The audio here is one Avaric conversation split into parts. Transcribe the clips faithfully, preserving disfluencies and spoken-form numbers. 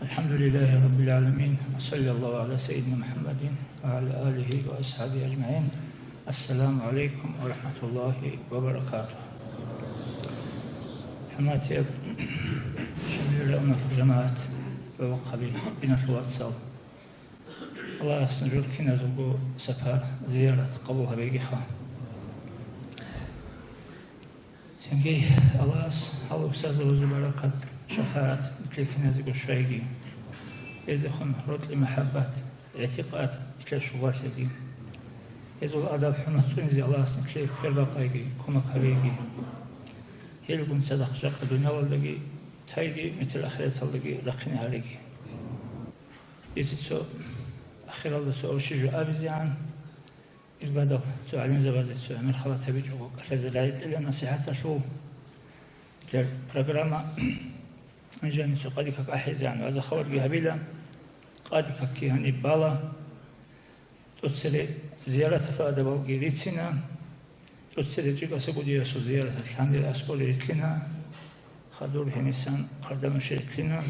الحمد لله رب العالمين، وصلى الله على سيدنا محمد وعلى آله وأصحابه أجمعين. السلام عليكم ورحمة الله وبركاته. ХӀурматияб Шамилра унал жамагӀат ва вахъаби, диналъул вацал. Аллагьас нужер киназулго сапар, зиярат къабул гьабегиха. Цинги Аллагьас гьал устазабазул баракат, шафагӀат нилъер киназего щвайги. Гьездехун рокьи махӀаббат, игӀтикъад нилъер щугъалъеги. Гьезул адаб-хӀурмат цӀунизе Аллагьас нилъее квербакъайги, кумек гьабейги. Гьелгун цадахъ жакъа дуниялалдаги тайги, метер ахираталдаги рахъине гьареги. Дица цо ахиралда цо авщи жо абизегӀан, иргадал цо гӀалимзабазе цо гӀемер халат гьабичӀого кӀалъазе рагӀи кьела насихӀаталъул. Гьеб программа жаницо къади-как ахӀизегӀан ваза-хабарги гьабила, къади-какги гьаниб бала. ТӀоцере зияраталъул адабалги рицина, тӀоцере чӀикӀаса кӀудиясул зияраталъ гьанир аскӀоре рилълъина, хадур гьенисан хъардануше рилълъина,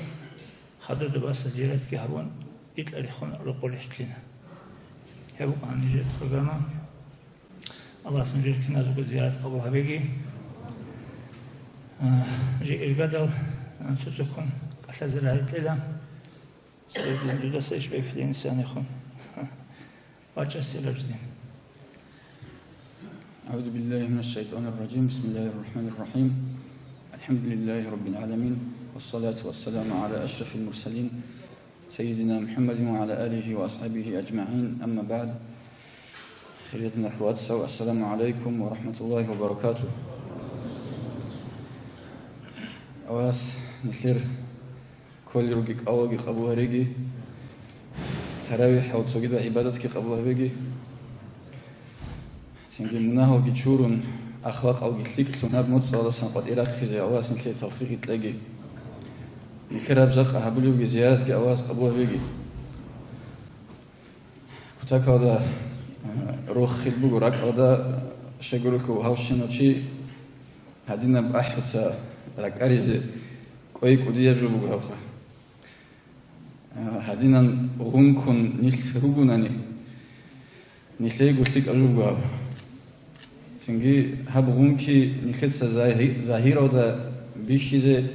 хадурда баса зияратги гьабун, икьа рехун рокъор рилълъина. Гьеб букӀана нижер программа. Аллагьас нужер киназего зиярат къабул гьабеги. А, жи иргадал, а, цо-цоккун кӀалъазе рагӀи кьела. Сайдин, дудаса иш бекилин санихун. Вача Сираждин. أعوذ بالله من الشيطان الرجيم. بسم الله الرحمن الرحيم. الحمد لله رب العالمين. والصلاة والسلام على أشرف المرسلين سيدنا محمد وعلى آله وأصحابه أجمعين. أما بعد. Хириял диналъул вацал, ассаламу гӀалайкум ва рахӀматуллагьи ва баракатугь. Авас нилъер кколел ругел кӀалалги къабул гьареги, таравихӀал цогидал гӀибадатги къабул гьабеги. Цинги мунагьалги чурун, ахлакъалги лъикӀлъун гьаб моцӀалдасан къватӀир рахъизе Аллагьас нилъее тавфикъ кьеги. Нилъер гьаб жакъа гьабулебги зияратги Аллагьас къабул гьабеги. Кутакалда, э, рохел буго ракӀалда, щайгурелъул гьав щинав чи гьадинаб ахӀуца ракӀаризе кӀвей кӀудияб жо буго гьабха. Э, гьадинан гъункун нилъ ругунани, нилъейго лъикӀаб жо буго гьаб. Цинги гьаб гъунки нилъеца загьи-, загьиралда бихьизе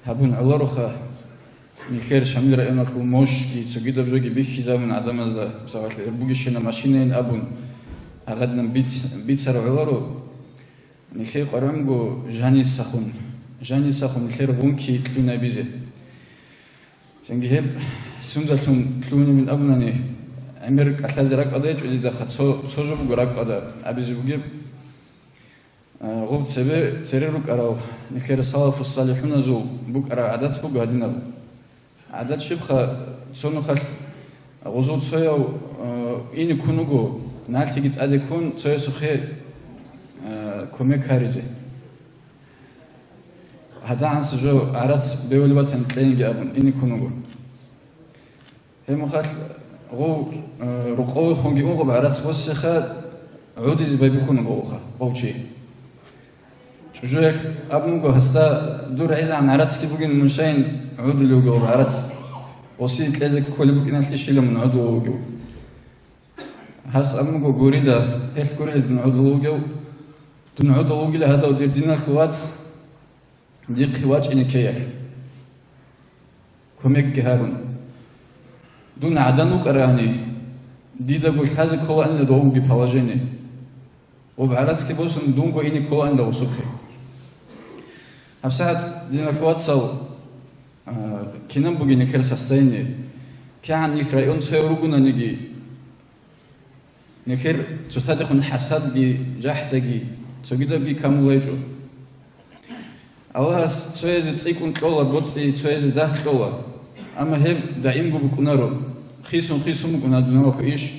гьабун гӀолароха, нилъер Шамил районалъул мощги цогидаб жоги бихьизабун гӀадамазда, мисалалъе, гьеб бугищина машинайин абун, гьагъадинан биц-, бицараб гӀоларо, нилъее къваригӀунго жанисахун, жанисахун нилъер гъунки лъугьинабизе. Цинги гьеб сундалъун лъугьинабин абунани, гӀемер кӀалъазе ракӀалда гьечӀо дидаха, цо, цо жо буго ракӀалда абизе бугеб. А, гъуб цебе цере рукӀарал, нилъер салафу-салихӀуназул букӀараб гӀадат буго гьадинаб. ГӀадат щибха, цо нухалъ гъузул цояв, а, ине ккун вуго, налъиги тӀаде ккун, цоясухъе, а, кумек гьаризе. ГьадагӀанса жо гӀарац бевулеб батани кьейинги абун, ине ккун вуго. Гьеб мехалъ гъов, э, рукъовехунги унгъуб гӀарац босиха, гӀодизе байбихьун бугоха гъов чи. ЧӀужуялъ абун буго гьасда: «Дур гӀезегӀан гӀарацги бугин, мун щайин гӀодулев вугев гӀарац? Гъосие кьезе кколеб букӀиналъе щила мун гӀодулев вугев?» Гьас абун буго: «Гурила, гьелъ гурила дун гӀодулев вугев. Дун гӀодулев вугила гьадав, дир диналъул вац, дихъе вачӀине ккеялъ. Кумекги гьабун. Дун гӀадан вукӀарани, дидаго лъазе кколаанила довги положение. Гъуб гӀарацги босун, дунго ине кколаанила гъусухъе». ГьабсагӀат, диналъул вацал, а, кинаб бугеб нилъер состояние? КигӀан нилъ район цояв ругонаниги, нилъер цоцадехун хӀасадги, жахӀдаги, цогидабги камулайчӀо. Аллагьас цоязе цӀикӀкӀун кьола боцӀи, цоязе дагь кьола, амма гьеб даимго букӀунаро, хисун-хисун букӀуна дуниялалъул иш.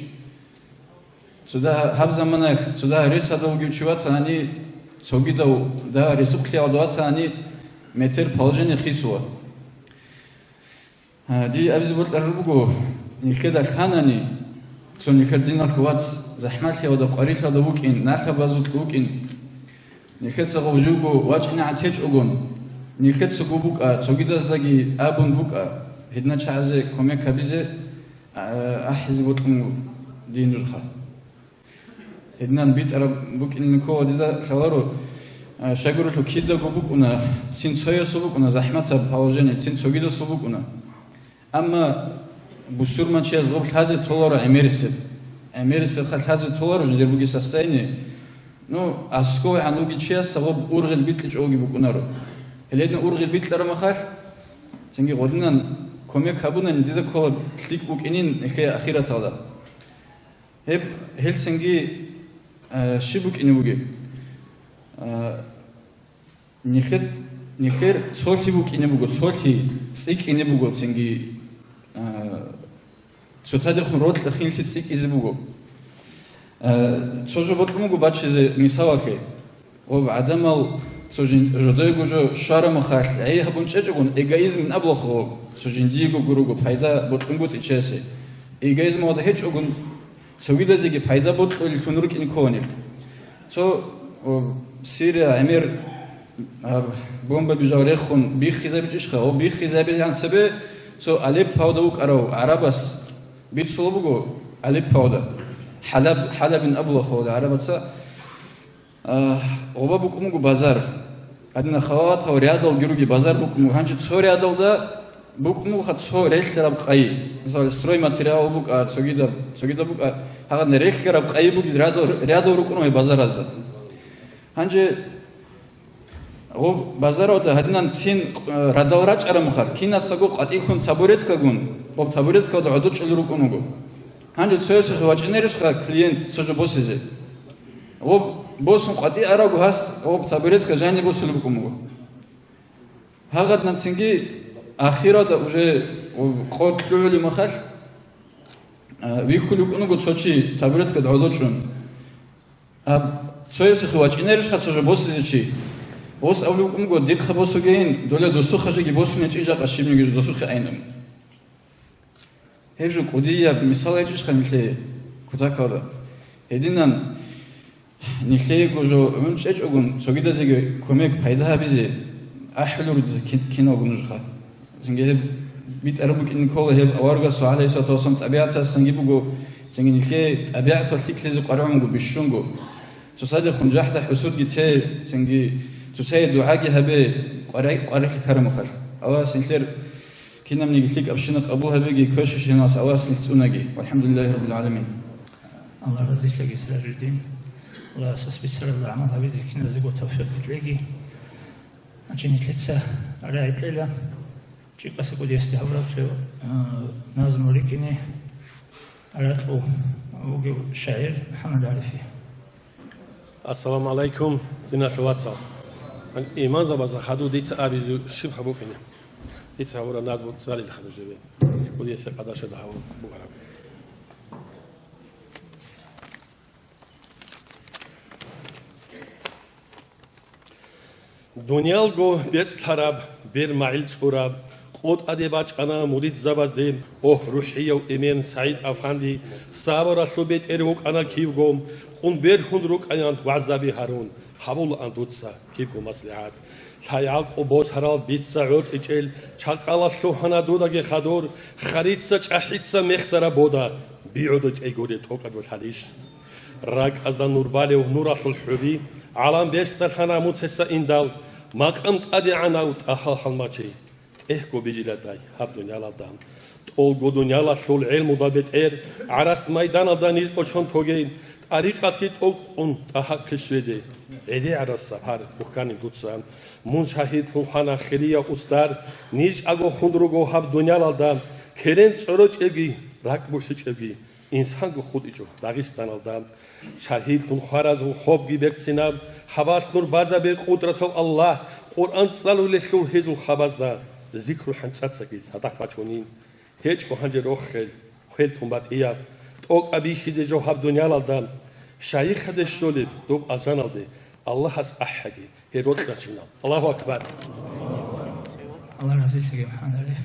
Цо дагь гьаб заманаялъ, цо дагь рес гьадав вугев чи ватани, цогидав дагь ресухълъиялда ватани, метер положение хисула. А, дие абизе бокьараб буго, нилъеда лъанани, цо нилъер диналъул вац захӀмалъиялда, къварилъалда вукӀин, налъабазукь вукӀин, нилъеца гъов живго вачӀинегӀан течӀогон, нилъецаго букӀа, цогидаздаги абун букӀа, Гьединал чагӀазе кумек гьабизе, а, ахӀизе бокьун дин нуж хал. Гьединан битӀараб букӀине ккола дида лъаларо, а, щайгурелъул кидаго букӀуна, цин цоясул букӀуна, захӀматаб положение, цин цогидасул букӀуна. Амма бусурманчияс гъоб лъазе толаро гӀемерисеб. ГӀемерисебха лъазе толаро жидер бугеб состояние. Ну, аскӀовегӀан вугев чияс гъоб ургъел бикьичӀого букӀунаро. Гьеле гьедин ургъел бикьараб махалъ, цинги гъодинан кумек гьабунани дида ккола лъикӀ букӀинин нилъее ахираталда. Гьеб, гьелцинги, а, щиб букӀине бугеб? А, нилъер, нилъер цолъи букӀине буго, цолъи цӀикӀкӀине буго, цинги, а, цоцадехун рокьи хинлъи цӀикӀкӀизе буго. А, цо жо бокьун буго бачизе мисалалъе. Гъоб гӀадамал цо жин-, жодойго жо щвараб махалъ гӀей гьабун чӀечӀогун, эгоизмин абулаха гъоб, цо жиндиего гуруго пайда бокьунгутӀи чиясе. Эгоизмалда гьечӀогун, цогидазеги пайда бокьулел тун рукӀине ккола нилъ. Цо, о, Сирия гӀемер, а, бомба бижал рехун биххизабичӀищха? О, биххизабилгӀан цебе цо Алеппода вукӀарав гӀарабас бицула буго, Алеппода, ХӀалаб, ХӀалабин абулаха гъода гӀарабаца. А, гъоба букӀун буго базар. Гьадинал халатал рядалги ругел базар букӀун буго. Гьанже цо рядалда букӀун буго цо релълъараб къайи. Мисал, стройматериал букӀа, цогидаб, цогидаб букӀа. Гьагъадин релълъараб къайи бугел рядал, рядал рукӀун буго базаразда. Гьанже гъоб базаралда гьадинан цин, э, радал рачӀараб махалъ, кинацаго къватӀилъун табуреткагун, гъоб табуреткалда гӀодов чӀолел рукӀун буго. Гьанже цоясухъе вачӀинарищха клиент цо жо босизе? Гъоб босун къватӀи аравго гьас гъоб табуретка жаниб босулеб букӀун буго. Гьагъадинан цинги ахиралда уже къо-, къо кьугӀулеб махалъ, а, вихьулев вукӀун буго цо чи табуреткада гӀодов чӀун. Гьаб, цоясухъе вачӀинарищха цо жо босизе чи? Гъос абулеб букӀун буго, дихъа босугейин, дола досухъа жеги босун гьечӀин жакъа щибниги досухъе айнун. Гьеб жо кӀудияб мисал гьечӀищха нилъее кутакалда? Гьединан нилъеего жо гӀун чӀечӀогун, цогидазеги кумек пайда гьабизе ахӀулел ругеца кин-, киналго нужеха. Цинги гьеб битӀараб букӀине ккола гьеб аварагасул, гӀалайгьиссалату вассалам, тӀабигӀаталдасанги буго, цинги нилъее тӀабигӀатал лъикӀлъизе къваригӀун буго бищунго. Цоцадехун жахӀда-хӀусудги те, цинги цоцае дугӀаги гьабе, къваригӀ-, къварилъи ккараб махалъ. Аллагьас нилъер кинабниги лъикӀабщина къабул гьабеги, квешащинас Аллагьас нилъ цӀунаги. ВалхӀамдулиллагьи раббил гӀаламин. Аллагь разилъаги, Сиражуддин. Аллагьас бицаралда гӀамал гьабизе киназего тавфикъ кьеги. Гьанже нилъеца рагӀи кьела, ЧӀикъаса кӀудиясде гьабураб цо, а, назму рикӀкӀине ракьул вугев шагӀир МухӀаммад ГӀарифи. Ассаламу гӀалайкум, диналъул вацал. Имамзабазда хадув дица абизе щибха букӀине? Дица гьабураб назму цӀалилха нужее. КӀудиясе къадашада гьабун бугӀараб. Дуниялго бецӀлъараб, бер магӀил цӀураб, къо тӀаде бачӀана муридзабазде, огь, рухӀияв эмен СагӀид-афанди, сабаралъул бетӀер вукӀана кибго, къун бергьун рукӀаян вагӀзаби гьарун, гьабулаан дуца кибго маслигӀат. ЛъайгӀакъу босарал бица гӀорцӀичӀел, чакъала лъугьана дудаги хадур, харица чӀахӀица мехтараб бода, бигӀуда тӀегуре тӀокӀаб лъалищ. РакӀазда нур балев нуралъул хӀуби, гӀалам бесдалъана муцеса индал, макъам тӀадегӀанав ТӀагьал гьалмачи, тӀехьго бижиладай гьаб дуниялалда. ТӀолго дуниялалъул гӀелмуда бетӀер, гӀарац майданалда ниж кӀочон тоге, тӀарикъатги тӀокӀкъун ТӀагьахъе щвезе, гӀедегӀараб сапар бухьанин дуца. Мун шагьидлъун хвана, хирияв устар, ниж агохун руго гьаб дуниялалда, керен цӀорочӀеги, ракӀ бухӀичӀеги, инсанго хутӀичӀо Дагъистаналда. Шагьидлъун хваразул хобги берцинаб, хабалъ нур базабе къудратав Аллагь, Къуръан цӀалулелъул гьезул хабазда, зикру хӀанчӀацаги цадахъ бачунин. ГьечӀо гьанже рохел, хвел тун батӀияб, тӀокӀаб бихьизе жо гьаб дуниялалда, шайихаде щолеб доб алжаналде, Аллагьас ахӀаги, гьеб рокьачинал. Аллагьу акбар! Аллагь разилъаги, МухӀаммад ГӀариф.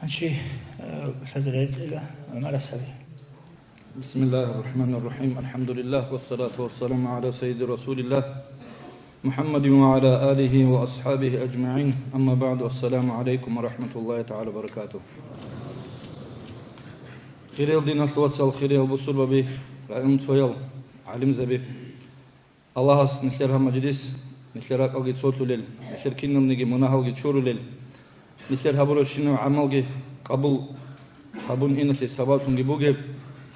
Гьанчи, э, хӀазир гьечӀила, ГӀумар асхӀаби. بسم الله الرحمن الرحيم. الحمد لله والصلاة والسلام على سيد رسول الله. محمد وعلى آله وأصحابه أجمعين. أما بعد، السلام عليكم ورحمة الله تعالى وبركاته. Хириял диналъул вацал, хириял бусурбаби, районцоял, гӀалимзаби. Аллагьас нилъер гьаб мажлис, нилъер ракӀалги цолъулел, нилъер киналниги мунагьалги чурулел, нилъер гьабурабщинаб гӀамалги къабул гьабун иналъе сабаблъунги бугеб,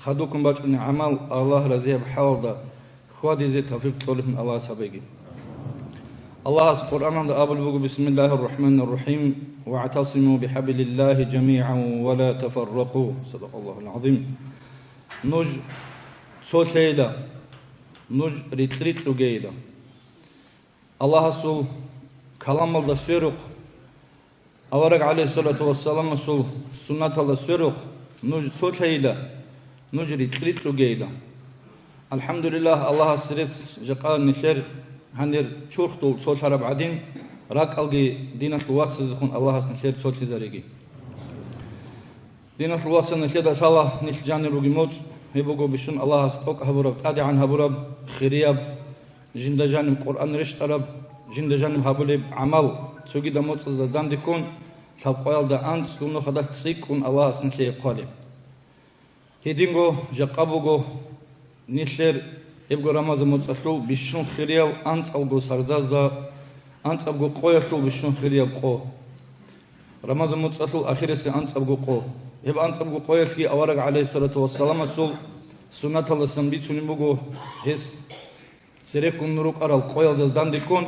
хадубккун бачӀунеб гӀамал Аллагь разияб хӀалалда хьвадизе тавфикъ кьолеб Аллагьас гьабеги. Аллагьас Къуръаналда абулеб буго: «Бисмиллагьир рахӀманир рахӀим, ваътасиму бихӀаблиллагьи жамигӀан ва ла тафарракъу». Садакъаллагьул гӀазим. Нуж цолъейила, нуж рикь-рикьугейила. Аллагьасул каламалда сверухъ, авараг гӀалайгьиссалату вассаламасул суннаталда сверухъ нуж цолъейила, нуж рикь-рикьугейила. АлхӀамдулиллагь, Аллагьасе рецц, жакъа нилъер гьанир чурхдул цолъараб гӀадин, ракӀалги диналъул вацаздехун Аллагьас нилъер цолъизареги. Диналъул вацал, нилъеда лъала нилъ жанир ругеб моцӀ, гьеб буго бищун Аллагьас тӀокӀ гьабураб, тӀадегӀан гьабураб, хирияб, жинда жаниб Къуръан рещтӀараб, жинда жаниб гьабулеб гӀамал, цогидаб моцӀазда данде ккун, лъабкъоялда анцӀ, дун нухалъ цӀикӀкӀун Аллагьас нилъее хъвалеб. Гьединго жакъа буго нилъер гьебго Рамазан моцӀалъул бищун хириял анцӀабго сардазда, анцӀабго къоялъул бищун хирияб къо. Рамазан моцӀалъул ахирисеб анцӀабго къо. Гьеб анцӀабго къоялъги авараг гӀалайгьиссалату вассаламасул суннаталдасан бицунеб буго гьес цереккун рукӀарал къоялдаса данде ккун,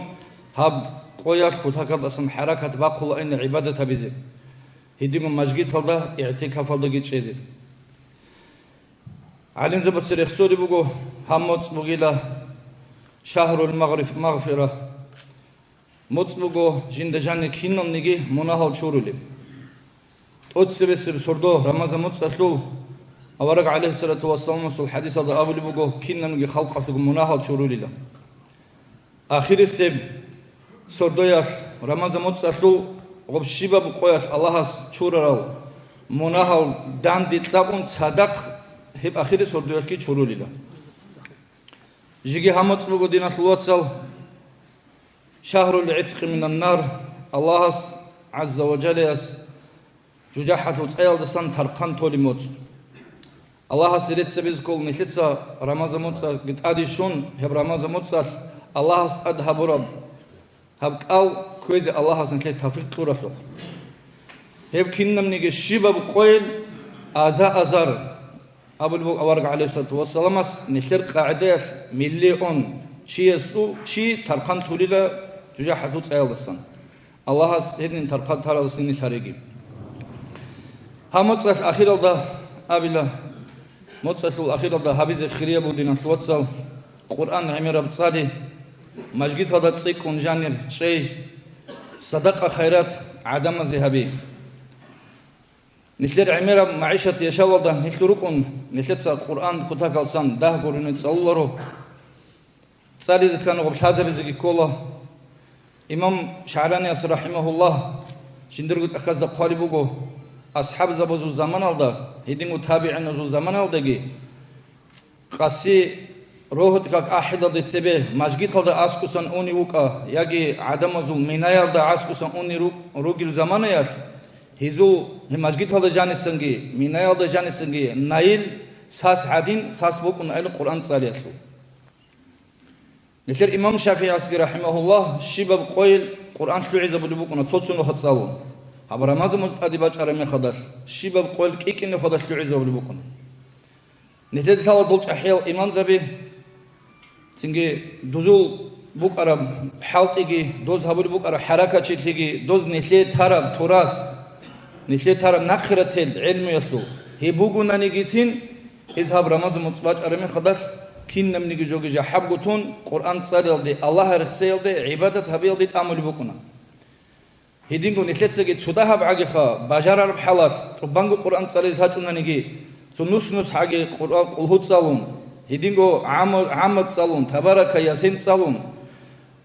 гьаб къоялъ кутакалдасан хӀаракат бахъулаан гӀибадат гьабизе. Гьединго мажгиталда, игӀтикафалдаги чӀезе. ГӀалимзабаца рехсолеб буго, гьаб моцӀ бугила шагьрул магъриф-, магъфира. МоцӀ буго жинда жанир киналниги мунагьал чурулеб. ТӀоцебесеб сордо Рамазан моцӀалъул авараг гӀалайгьиссалату вассаламасул хӀадисалда абулеб буго, киналниги халкъалъул мунагьал чурулила. Ахирисеб сордоялъ, Рамазан моцӀалъул гъоб щибаб къоялъ Аллагьас чурарал мунагьал данде кьабун цадахъ гьеб ахирисеб сордоялъги чурулила. Жеги гьаб моцӀ буго, диналъул вацал, шагьрул гӀиткъи минан нар, Аллагьас гӀазза ва жаллаяс жужахӀалъул цӀаялдасан тархъан толеб моцӀ. Аллагьасе рецц гьабизе ккола нилъеца Рамазан моцӀалъги тӀаде щун, гьеб Рамазан моцӀалъ Аллагьас тӀад гьабураб гьаб кӀал кквезе Аллагьас нилъее тавфикъ кьуралъухъ. Гьеб кинабниги щибаб къойил аза-азар абулеб буго авараг гӀалайгьиссалату вассаламас, нилъер къагӀидаялъ миллион чиясул чи тархъан толила жужахӀалъул цӀаялдасан. Аллагьас гьедин тархъан таралдасаги нилъ гьареги. Гьаб моцӀалъ ахиралда абила, моцӀалъул ахиралда гьабизе хирияб буго, диналъул вацал, Къуръан гӀемераб цӀали, мажгиталда цӀикӀкӀун жанир чӀей, садакъа-хайрат гӀадамазе гьаби. Нилъер гӀемераб магӀишат яшавалда нилъ рукӀун, нилъеца Къуръан кутакалдасан дагь гурони цӀалуларо. ЦӀализе ккани гъоб лъазабизеги ккола. Имам ШагӀраниялъ, рахӀимагьуллагь, жиндирго тӀахьазда хъвалеб буго, асхӀабзабазул заманалда, гьединго табигӀиназул заманалдаги, къаси рогьо-тӀахьазда ахӀилалде цебе мажгиталда аскӀосан унев вукӀа, яги гӀадамазул минаялда аскӀосан унел ру-, ругел заманаялъ, гьезул гьеб мажгиталда жанисанги, минаялда жанисанги найил сас гӀадин, сас букӀунаан Къуръан цӀалиялъул. Нилъер имам ШафигӀиясги, рахӀимагьуллагь, щибаб къойил Къуръан лъугӀизабулеб букӀуна цо-цо нухалъ цӀалун. Гьаб Рамазан моцӀ тӀаде бачӀараб мехалдалъ, щибаб къойил кӀи-кӀинаб нухалъ лъугӀизабулеб букӀуна. Нилъеда лъала дол чӀахӀиял имамзаби, цинги дозул букӀараб хӀалтӀиги, доз гьабулеб букӀараб хӀаракатчилъиги, доз нилъее тараб турас, нилъее тараб нахърател гӀелмуялъул гьеб бугунанигицин, гьез гьаб Рамазан моцӀ бачӀараб мехалдалъ кинабниги жоги жахӀабго тун, Къуръан цӀалиялде, Аллагь рехсеялде, гӀибадат гьабиялде тӀамулеб букӀуна. Гьединго нилъецаги цо дагьаб гӀагиха, бажарараб хӀалалъ, тӀубанго Къуръан цӀализе лъачӀунаниги, цо нус-нус гӀаги Къуръан къулгьу цӀалун, гьединго гӀамма-, гӀаммат цӀалун, Табарака, Ясин цӀалун,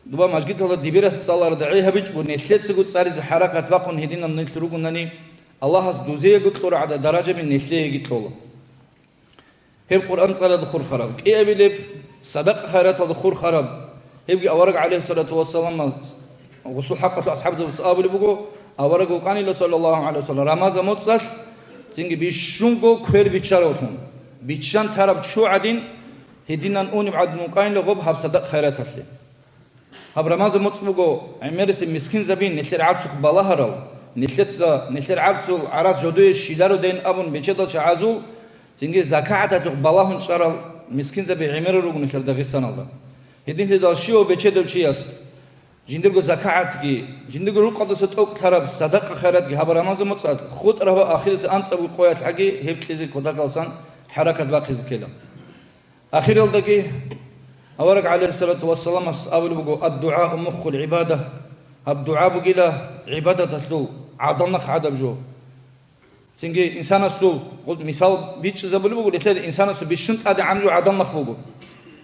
доба мажгиталда дибирас цӀаларда гӀей гьабичӀого, нилъецаго цӀализе хӀаракат бахъун гьединал нилъ ругунани, Аллагьас дузеего кьурагӀада даражаби нилъееги кьола. Гьеб Къуръан цӀалиялда хурхараб, кӀиабилеб садакъа-хайраталда хурхараб, Гьебги авараг, гӀалайгьиссалату вассаламас, гъусул хӀакъалъулъ асхӀабзабаз абулеб буго, авараг вукӀанила, саллаллагьу гӀалайгьи вассалам, рамазан моцӀалъ цинги бищунго квер биччаравлъун, биччан тараб чу гӀадин, гьединан унеб гӀадин вукӀанила гъоб гьаб садакъ-хайраталъе. Гьаб рамазан моцӀ буго гӀемерисеб мискинзабин нилъер гӀарцухъ балагьарал, нилъеца нилъер гӀарцул гӀарац жодое щилародайин абун бечедал чагӀазул, цинги закагӀаталъухъ балагьун чӀарал мискинзаби гӀемерал руго нилъер Дагъистаналда. Гьединлъидал щивав бечедав чияс жиндирго закагӀатги, жиндирго рукъалдаса тӀокӀлъараб садакъа-хайратги гьаб рамазан моцӀалъ хутӀараб ахиралъе анцӀабго къоялъ гӀаги гьеб кьезе кодакалсан хӀаракат бахъизе ккела. Ахиралдаги авараг, гӀалайгьиссалату вассаламас, абулеб буго: «Ад-дугӀау муххул гӀибада». Гьаб дугӀа бугила гӀибадаталъул гӀадамал гӀадаб жо. Цинги инсанасул, гъу-, мисал бичӀчӀизабулеб буго, нилъеда инсанасул бищун тӀадегӀан жо гӀадамал буго.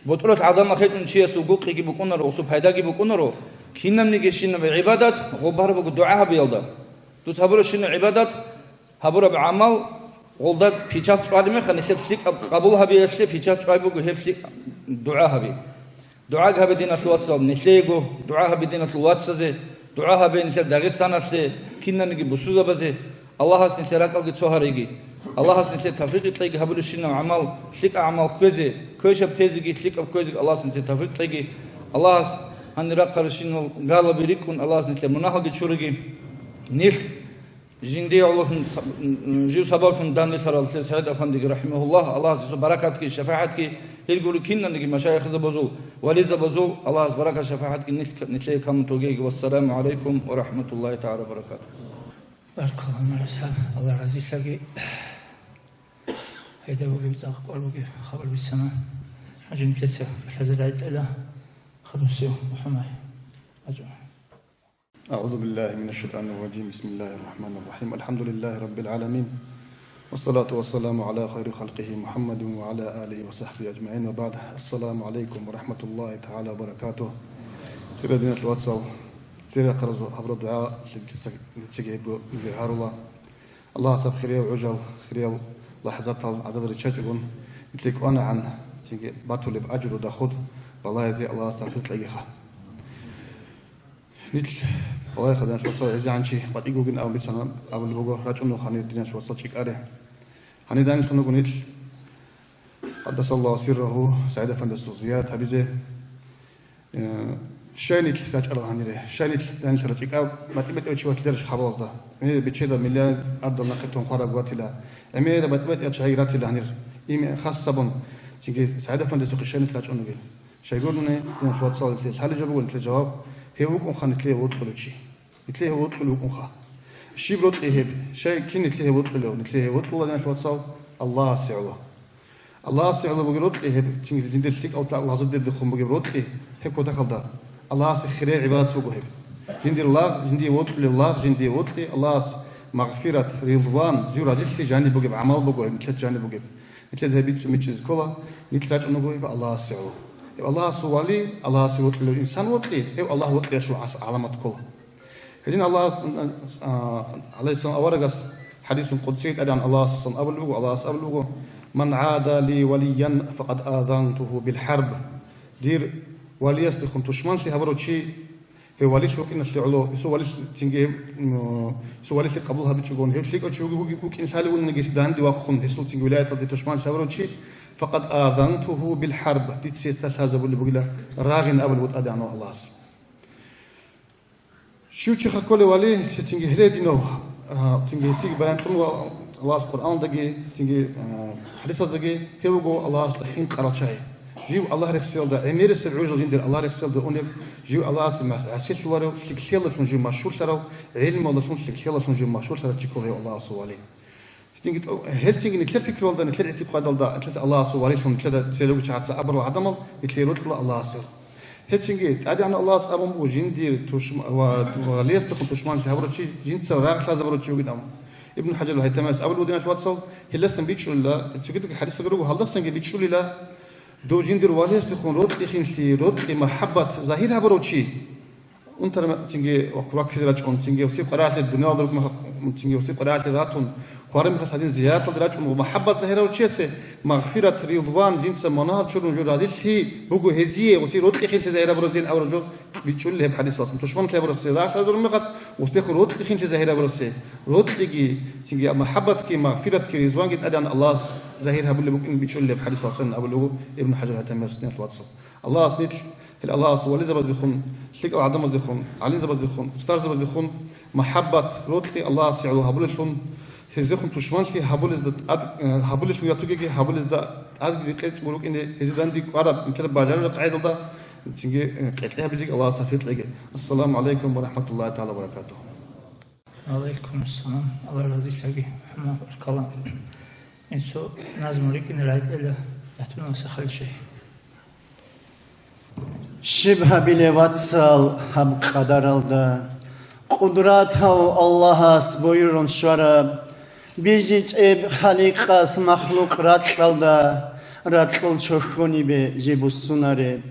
БутӀрулъ гӀадамал гьечӀун чиясул гукъиги букӀунаро, гъусул пайдаги букӀунаро, кинабниги щинаб гӀибадат гъубар буго дугӀа гьабиялда. Дуца гьабурабщинаб гӀибадат, гьабураб гӀамал, гъолда печать чӀвалеб мехалъ, нилъер лъикӀаб къабул гьабиялъе печать чӀвай буго гьеб лъикӀ дугӀа гьаби. ДугӀаг гьабе, диналъул вацал, нилъеего, дугӀа гьабе диналъул вацазе, дугӀа гьабе нилъер Дагъистаналъе, кинабниги бусузабазе. Аллагьас нилъер ракӀалги цо гьариги. Аллагьас нилъер тавфикъ кьеги гьабулебщинаб гӀамал, лъикӀаб гӀамал кквезе, квешаб тезеги, лъикӀаб кквезеги Аллагьас нилъер тавфикъ кьеги. Аллагьас гьанир рахъаращинал галаби рикӀкӀун Аллагьас нилъер мунагьалги чуриги. Нилъ Жиндие гӀололъун, жив сабаблъун данделъарал СагӀид-афандиги, рахӀимагьуллагь, Аллагьас гьесул баракатги шафагӀатги, гьел гури киналниги машайихзабазул, вализабазул Аллагьас баракат шафагӀатги нилъ-, нилъее камун тогейги. Вассаламу гӀалайкум ва рахӀматуллагьи тагӀала ва баракатугь. Баркалла, Умар асхӀаб, Аллагь разилъаги. Гьайда бугеб, цӀакъ кӀвар бугеб, хабар бицана. ХӀажи нилъеца лъазарай тӀада хадусев МухӀаммад. АчӀо. أعوذ بالله من الشيطان الرجيم. بسم الله الرحمن الرحيم. الحمد لله رب العالمين. والصلاة والسلام على خير خلقه محمد وعلى آله وصحبه أجمعين. وبعد. السلام عليكم ورحمة الله تعالى وبركاته. Хириял диналъул вацал, церехъаразул гьабураб дугӀа лъикӀлъица гьебго гьарула. Аллагьас гьаб хирияв гӀужал, хириял лахӀзатал гӀадада риччачӀогун, нилъее кӀванагӀан цинги батулеб ажру, доход балагьизе Аллагьас тавфикъ кьегиха. Нилъ, Аллагьиха, диналъул вацал, гӀезегӀан чи къватӀиб вугин абун бицана, абулеб буго, рачӀун вуго гьанир, диналъул вацал, ЧӀикӀаре. Гьанир данилъун вуго нилъ Къаддасаллагьу сиррагьу СагӀид-афандиясул зиярат гьабизе. Э, щай нилъ рачӀарал гьанире, щай нилъ данилъарал ЧӀикӀаб батӀи-батӀияв чи ватиларищ хабалазда? ГӀемераб бечедал, миллиардал нахъе тун хвараб ватила. ГӀемераб батӀи-батӀиял чагӀи ратила гьанир. Им хас гьабун, цинги СагӀид-афандиясухъе щай нилъ рачӀун вугел? Щайгурни, диналъул вацал, нилъее лъалеб жо буго, нилъер жаваб, гьев вукӀунха нилъее вокьулев чи. Нилъее гьев вокьулев вукӀунха. Щиб рокьи гьеб? Щай кин нилъее гьев вокьулев? Нилъее гьев вокьула, диналъул вацал, Аллагьасе гӀоло. Аллагьасе гӀоло бугеб рокьи гьеб, цинги жиндир лъикӀалда лагъзадердехун бугеб рокьи, гьеб кутакалда Аллагьасе хире гӀибадат буго гьеб. Жиндир лагъ, жиндие вокьулев лагъ, жиндие вокьи, Аллагьас магъфират, рилван, жив разилъи жаниб бугеб гӀамал буго гьеб, нилъер жаниб бугеб. Нилъеда гьеб бицун бичӀчӀизе ккола, нилъ рачӀун вуго гьеб Аллагьасе гӀоло. Гьеб Аллагьасул вали, Аллагьасе вокьулев инсан вокьи, гьев Аллагь вокьиялъул гӀас-, гӀаламат ккола. Гьедин Аллагьас, а, гӀалайгьиссалам аварагас хӀадисул къудсиги тӀадегӀан Аллагьасасан абулеб буго, Аллагьас абулеб буго: «Ман гӀада ли валиян факъад азантуху бил хӀарб». Дир валиясдехун тушманлъи гьабурав чи, гьев валилъ вукӀиналъе гӀоло, гьесул валилъ цинги гьев, м, гьесул валилъи къабул гьабичӀогон, гьев лъикӀав чи вуги-, вуги-, вукӀин лъалевунилан гьесда данде вахъун, гьесул цинги вилаяталде тушман лъабурав чи, «Факъад азантуху бил хӀарб», дица гьесда лъазабулеб бугила, рагъин абулеб бутӀа дагьанав Аллагьас. Щив чи хъакколев вали, цинги гьеле динов, а, цинги гьесие баян кьун ва Аллагьас Къуръандаги, цинги, а, хӀадисаздаги, гьев вуго Аллагьасда хӀинкъарал чагӀи. Жив Аллагь рехсиялда, гӀемерисеб гӀужал жиндир Аллагь рехсиялда унеб, жив Аллагьасе гӀасилъуларев, лъикӀлъиялдалъун жив машгьурлъарав, гӀилмалдалъун, лъикӀлъиялдалъун жив машгьурлъарав чи ккола гьев Аллагьасул вали. Гьединги тӀо-, гьелцинги нилъер пикруялда, нилъер игӀтикъадалда, нилъеца Аллагьасул валилъун нилъеда церего чагӀаца абурал гӀадамал, нилъее рокьула Аллагьасул. Гьеб цинги, ТӀадегӀанав Аллагьас абун буго, жиндир тушм-, ва, ва валиясдехун тушманлъи гьабурав чи, жинца рагъ лъазабурав чи вугин абун. Ибн ХӀажар ХӀайтамияс абулеб, диналъул вацал, гьелдасан бичӀчӀулила, цогидабги хӀадисалда руго, гьалдасанги бичӀчӀулила, дов жиндир валиясдехун рокьи-хинлъи, рокьи-махӀаббат загьир гьабурав чи, Унтармецинги ваккизе рачӀун, цинги гьесие къваригӀелъе дуниялалда рукӀун, цинги гьесие къваригӀелъе ратун, хвараб мехалъ гьадин зияраталде рачӀун ва махӀаббат загьирав чиясе магъфират, рилван, жинца мунагьал чурун жо разилъи буго гьезие, гьесие рокьи хинлъи загьирабуразин абураб жо бичӀчӀулеб гьеб хӀадисалъан. Тушманлъи абурасе, рахӀлазурун мехалъ, гьесдехун рокьи хинлъи загьирабурасе, рокьиги, цинги махӀаббатги, магъфиратги, рилванги тӀадегӀан Аллагьас загьир гьабулеб букӀин бичӀчӀулеб хӀадисалъан абулеб буго Ибн ХӀажар ХӀайтамияс, диналъул вацал. Аллагьас нилъ, гьел Аллагьас вализабаздехун, лъикӀал гӀадамаздехун, гӀалимзабаздехун, устарзабаздехун махӀаббат, рокьи Аллагьасе гӀоло гьабулеллъун, гьездехун тушманлъи гьабулезда тӀад-, э, гьабулеллъун ятугеги, гьабулезда тӀадги рекъечӀого рукӀине, гьезие данде кӀвараб, нилъер бажарулеб къагӀидалда, цинги, э, къеркьи гьабизеги Аллагьас тавфикъ кьеги. Ассаламу гӀалайкум ва рахӀматуллагьи тагӀала ва баракатугьу. Ва гӀалайкум ассалам. Аллагь разилъаги, МухӀаммад баркала. Гьесул назму рикӀкӀине рагӀикьила ятуналса халишай. Щиб гьабилеб, вацал, гьаб къадаралда? Къудратав Аллагьас буюрун щвараб, бижичӀеб Халикъас махлукъ ракьалда, ракьул чохьонибе жиб буссунареб.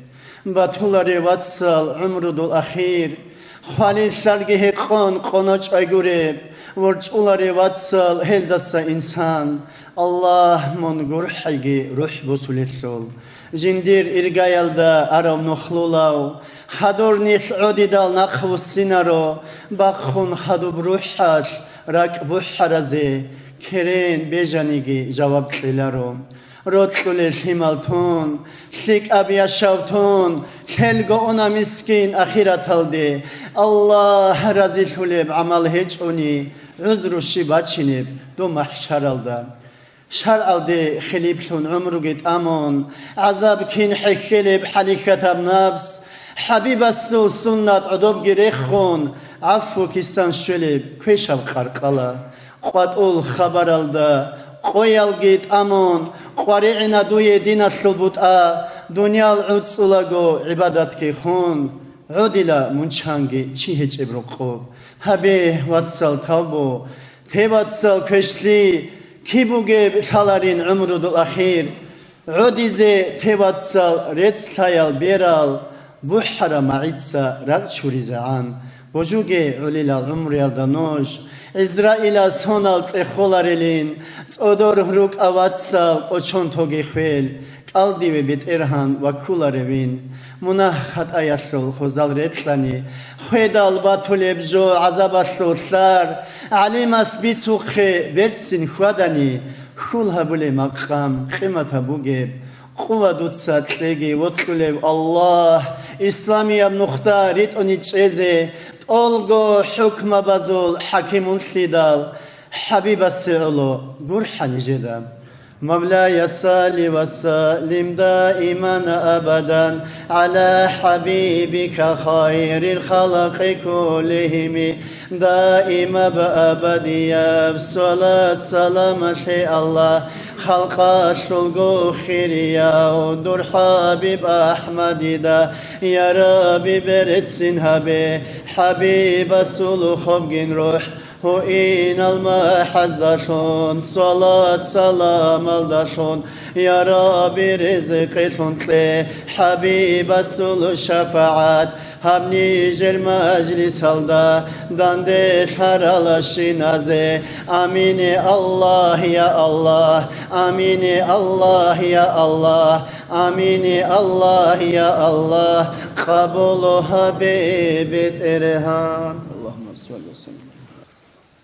Батулареб, вацал, гӀумрудул ахир, хвалилъарги гьекъон къоночӀай гуреб, ворчӀулареб, вацал, гьелдаса инсан, Аллагь, мун гурхӀиги рухӀ бусулелъул. Жиндир иргаялда арав нухлулав, хадур нилъ гӀодидал нахъвуссинаро, бахъун хадуб рухӀалъ ракӀ бухӀаразе, керен бежаниги жаваб кьеларо. Рокьулел лъимал тун, лъикӀаб яшав тун, лъелго уна мискин ахираталде. Аллагь разилъулеб гӀамал гьечӀони, гӀузру щиб бачинеб дун махӀшаралда? ШаргӀалде хилиплъун гӀумруги тӀамун, гӀазаб кин хӀехьелеб хӀалихьатаб напс, ХӀабибасул суннат гӀодобги рехун, гӀафу кисан щвелеб квешаб къаркъала. КъватӀул хабаралда къоялги тӀамун, къваригӀина дуе диналъул бутӀа, дуниял гӀуцӀулаго гӀибадатги хун, гӀодила мун чанги чи гьечӀеб рокъоб. Гьабе, вацал, тавбу, те, вацал, квешлъи, киб бугеб лъаларин гӀумрудул ахир. ГӀодизе те, вацал, рецц лъаял берал, бухӀараб магӀица ракӀ чуризегӀан. Божуге гӀолилал гӀумруялда нуж, ГӀизраилас гьонал цӀехоларелин, цӀодор рукӀа, вацал, кӀочон тоге хвел, кӀал диве, БетӀергьан, ваккуларевин. Мунагь-хатӀаялъул хвезал рекьани, хведал батулеб жо гӀазабалъул лъар, гӀалимас бицухъе берцин хьвадани, хьул гьабулеб макъам къиматаб бугеб. Къува дуца кьеги, вокьулев Аллагь, исламияб нухда ритӀуни чӀезе, тӀолго хӀукмабазул хӀакимунлъидал, ХӀабибасе гӀоло гурхӀа нижеда. مولاي صل وسلم دائما أبدا على حبيبك خير الخلق كلهم. Даимаб абадияб салат-саламалъе, Аллагь, халкъалъулго хирияв дур ХӀабиб АхӀмадида, я Рабби, берцин гьабе, ХӀабибасул хобгин рухӀ гьуинал махӀаздалъун, салат-саламалдалъун, я Рабби, ризкъилъун кье, ХӀабибасул шафагӀат гьаб нижер мажлисалда данделъаралщиназе. Амин, я Аллагь, я Аллагь, амин, я Аллагь, я Аллагь, амин, я Аллагь, я Аллагь, къабул гьабе, БетӀергьан. Аллагьумма салли ва саллим.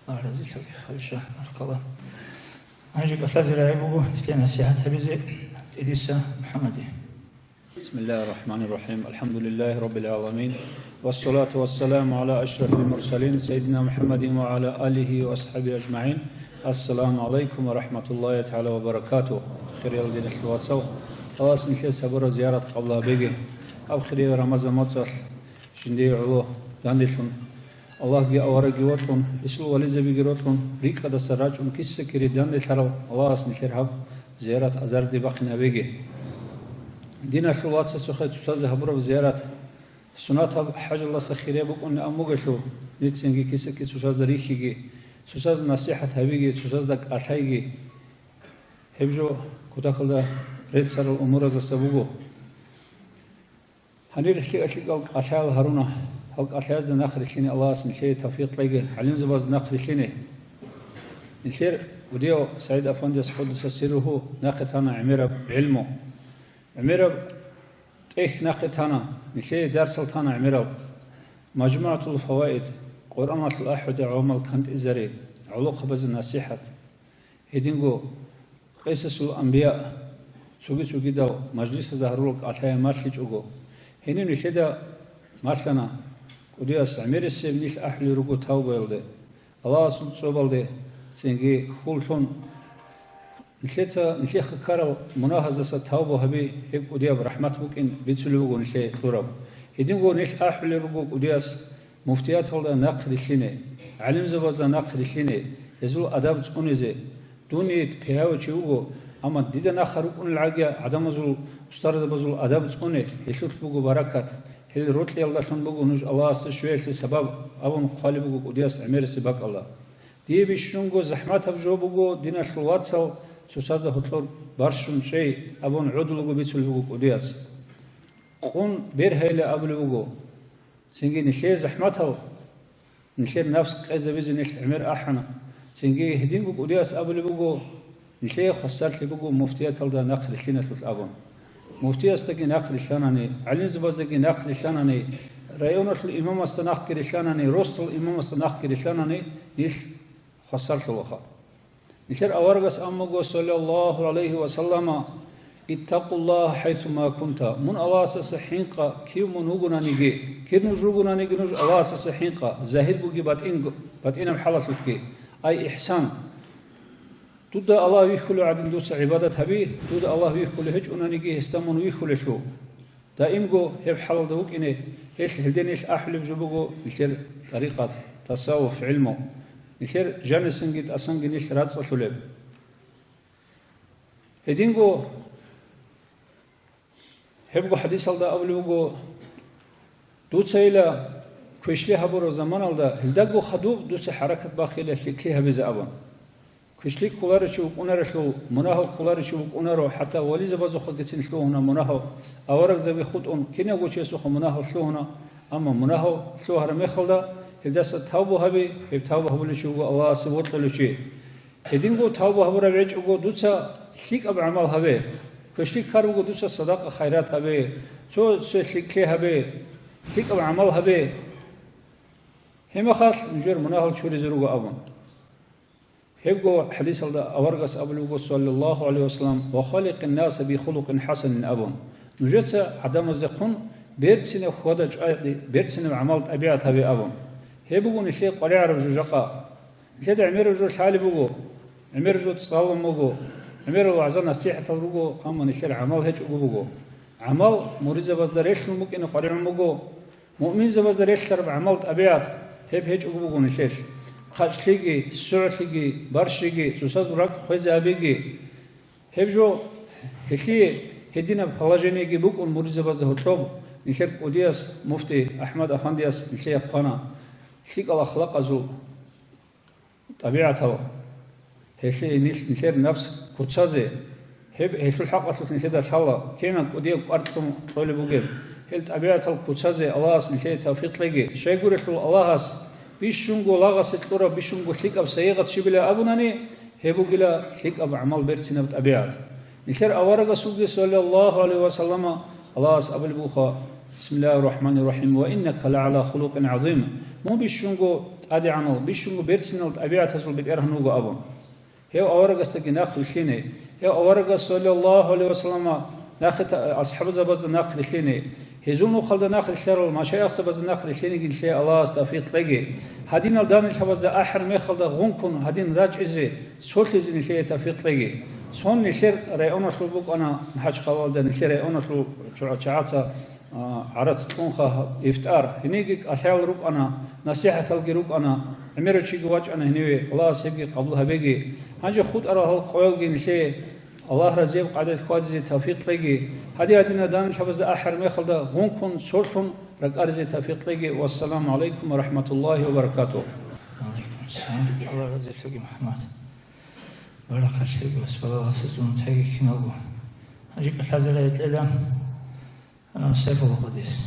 Аллагь разилъаги, хадуша, мархъала. Гьанже кӀалъазе рагӀи буго нилъее насихӀат гьабизе ТӀидиса МухӀаммаде. بسم الله الرحمن الرحيم. الحمد لله رب العالمين. والصلاة والسلام على أشرف المرسلين سيدنا محمد وعلى آله وأصحابه أجمعين. السلام عليكم ورحمة الله تعالى وبركاته. Хириял диналъул вацал, Аллагьас нилъее сабура зиярат къабул гьабеги. Гьаб хириял Рамазан моцӀалъ жиндие гӀоло данделъун, Аллагьги аварагги вокьун, гьесул вализабиги рокьун, рикӀкӀадаса рачӀун киса-кири данделъарал Аллагьас нилъер гьаб зиярат азарде бахъинабеги. Диналъул вацасухъе цоцазе гьабураб зиярат сунатаб хӀажалдаса хирияб букӀунилан бугелъул, нилъецинги киса-кки цоцазда рихьиги, цоцазда насихӀат гьабиги, цоцазда кӀалъайги. Гьеб жо кутакалда реццарал умураздаса буго. Гьанир лъикӀа-лъикӀал кӀалъаял гьаруна, Халкъ кӀалъаязда нахъ рилълъине Аллагьас нилъее тавфикъ кьеги, гӀалимзабазда нахъ рилълъине. Нилъер кӀудияв СагӀид Афандияс къуддиса сирругьу нахъе тана гӀемераб гӀилму. ГӀемераб тӀехь нахъе тана, нилъее дарсал тана гӀемерал. МажмугӀатул фаваид, Къуръаналъул ахӀуде гӀамал кантӀизари, гӀолохъабазе насихӀат. Гьединго Къисасул анбия цоги-цогидал мажлисазда гьарурал кӀалъай малъичӀого, гьенив нилъеда малъана, кӀудияс гӀемерисеб нилъ ахӀулел руго тавбаялде, Аллагьасул цӀобалде, цинги хьул лъун, нилъеца нилъехъа ккарал мунагьаздаса тавба гьаби, гьеб кӀудияб рахӀмат букӀин бицулеб буго нилъее кьураб. Гьединго нилъ ахӀулел руго кӀудияс муфтияталда нахъ рилълъине, гӀалимзабазда нахъ рилълъине, гьезул адаб цӀунизе. Дун пигьавав чи вуго, амма дида нахъа рукӀунел гӀаги гӀадамазул, устарзабазул адаб цӀуне, гьелъулъ буго баракат. Гьел рокьиялдалъун буго нуж Аллагьасда щвеялъе сабаб, абун хъвалеб буго кӀудияс гӀемерисеб бакӀалда. Дие бищунго захӀматаб жо буго диналъул вацал цоцазда гьоркьор барщун чӀей, абун гӀодулаго бицулеб буго кӀудияс. Къун бергьайилан абулеб буго. Цинги нилъее захӀматал, нилъер напс къезабизе нилъ гӀемер ахӀана. Цинги гьединго кӀудияс абулеб буго, нилъее хвасарлъи буго муфтияталда нахъ рилълъиналъулъ абун. Муфтиясдаги нахъ рилълъанани, гӀалимзабаздаги нахъ рилълъанани, районалъул имамасда нахъги рилълъанани, росдал имамасда нахъги рилълъанани, нилъ хвасарлъулаха. Нилъер аварагас аммаго, саллаллагьу гӀалайгьи ва саллама: «Иттакъуллагьа хӀайсума кунта». Мун Аллагьасаса хӀинкъа, кив мун вугонаниги, кир нуж ругонаниги, нуж Аллагьасаса хӀинкъа, загьиргоги батӀинго-, батӀинаб хӀалалъулъги. Ай ихсан! Дуда Аллагь вихьулев гӀадин дуца гӀибадат гьаби, дуда Аллагь вихьулев гьечӀонаниги, гьесда мун вихьулелъул. Даимго гьеб хӀалалда вукӀине, гьелъ гьелде нилъ ахӀулеб жо буго нилъер тӀарикъат, тасаввуф, гӀилму. Нилъер жанисанги тӀасанги нилъ рацӀцӀалъулеб. Гьединго гьебго хӀадисалда абулеб буго, дуцайила квешлъи гьабураб заманалда, гьелдаго хадуб дуца хӀаракат бахъила лъикӀлъи гьабизе абун. Квешлъи кколаричи вукӀунарелъул мунагьал кколаричи вукӀунаро, хӀатта вализабазухъагицин лъугьуна мунагьал, аварагзаби хутӀун кинавго чиясухъа мунагьал лъугьуна, амма мунагьал лъугьараб мехалда гьелдаса тавбу гьаби, гьеб тавбу гьабулев чи вуго Аллагьасе вокьулев чи. Гьединго тавбу гьабураб гьечӀого дуца лъикӀаб гӀамал гьабе. Квешлъи ккар буго дуца садакъа-хайрат гьабе, цо-цо лъикӀлъи гьабе, лъикӀаб гӀамал гьабе. Гьеб мехалъ нужер мунагьал чуризе руго абун. Гьебго хӀадисалда аварагас абулеб буго, саллаллагьу гӀалайгьи ва саллам: «Ва халикъин наса би хулукъин хӀасанин», – абун. Нужеца гӀадамаздехун берцинаб хьвада-чӀвади, берцинаб гӀамал-тӀабигӀат гьабе абун. Гьеб буго нилъее къваригӀараб жо жакъа. Нилъеда гӀемераб жо лъалеб буго, гӀемераб жо цӀалун буго, гӀемерал вагӀза-насихӀатал руго, амма нилъер гӀамал гьечӀого буго. ГӀамал муридзабазда релълъун букӀине къваригӀун буго. Муъминзабазда релълъараб гӀамал-тӀабигӀат гьеб гьечӀого буго нилъелъ. ХъачӀлъиги, сугӀлъиги, барщиги, цоцазул ракӀ хвезабиги. Гьеб жо, гьелъие гьединаб положениеги букӀун муридзабазда гьоркьоб, нилъер кӀудияс, муфти АхӀмад Афандияс нилъее хъвана лъикӀал ахлакъазул тӀабигӀатал, гьелъие нилъ-, нилъер напс куцазе, гьеб гьелъул хӀакъалъулъ нилъеда лъала, кинаб кӀудияб кӀвар кьун кьолеб бугеб, гьел тӀабигӀатал куцазе Аллагьас нилъее тавфикъ кьеги. Щайгурелъул Аллагьас бищунго лагъасе кьураб, бищунго лъикӀаб сайигъат щибилан абунани, гьеб бугила лъикӀаб гӀамал берцинаб тӀабигӀат. Нилъер аварагасулги, саллаллагьу гӀалайгьи ва саллама, Аллагьас абулеб буха: «Бисмиллагьир рахӀманир рахӀим, ва иннака лагӀала хулукъин гӀазим». Мун бищунго тӀадегӀанал, бищунго берцинал тӀабигӀатазул бетӀергьан вуго абун. Гьев аварагасдаги нахъ вилълъине. Гьев аварагас, саллаллагьу гӀалайгьи ва саллама, нахъе та-, асхӀабзабазда нахъ рилълъине. Гьезул нухалда нахъ рилълъарал машайихзабазда нахъ рилълъинеги нилъее Аллагьас тавфикъ кьеги. Гьадинал данделъабазда ахӀар мехалда гъункун гьадин рачӀизе, цолъизе нилъее тавфикъ кьеги. Цон нилъер районалъул букӀана МахӀачхъалалда, нилъер районалъул чугӀа-, чагӀаца, а, гӀарац кьунха ифтар. Гьенибги кӀалъал рукӀана, насихӀаталги рукӀана, гӀемерав чиги вачӀана гьениве, Аллагьас гьебги къабул гьабеги. Гьанже хутӀарал гьал къоялги нилъее Аллагь разияб къагӀидаялъ хьвадизе тавфикъ кьеги, гьадин-гьадинал данделъабазда ахӀар мехалда гъункун, цолъун ракӀаризе тавфикъ кьеги. Вассаламу гӀалайкум ва рахӀматуллагьи ва баракатугьу. Ва гӀалайкум ассалам. Аллагь разиялъеги, МухӀаммад. Баракат лъеги, вас балагьасе зун теги киналго. Гьанже кӀалъазе рекъела, а, Сайфулла Къадис.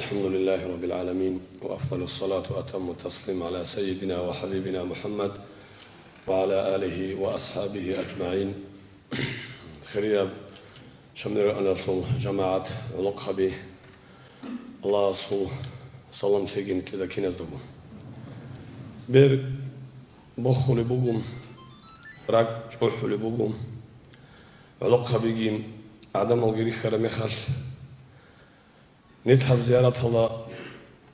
الحمد لله رب العالمين، وأفضل الصلاة وأتم التسليم على سيدنا وحبيبنا محمد وعلى آله وأصحابه أجمعين. Хирияб Шамнир аналъул жамагӀат, гӀолохъаби, Аллагьасул салам лъеги нилъеда киназдаго. Бер бохулеб буго, ракӀ чӀухӀулеб буго. ГӀолохъабиги гӀадамалги рихьараб мехалъ, нилъ гьаб зияраталда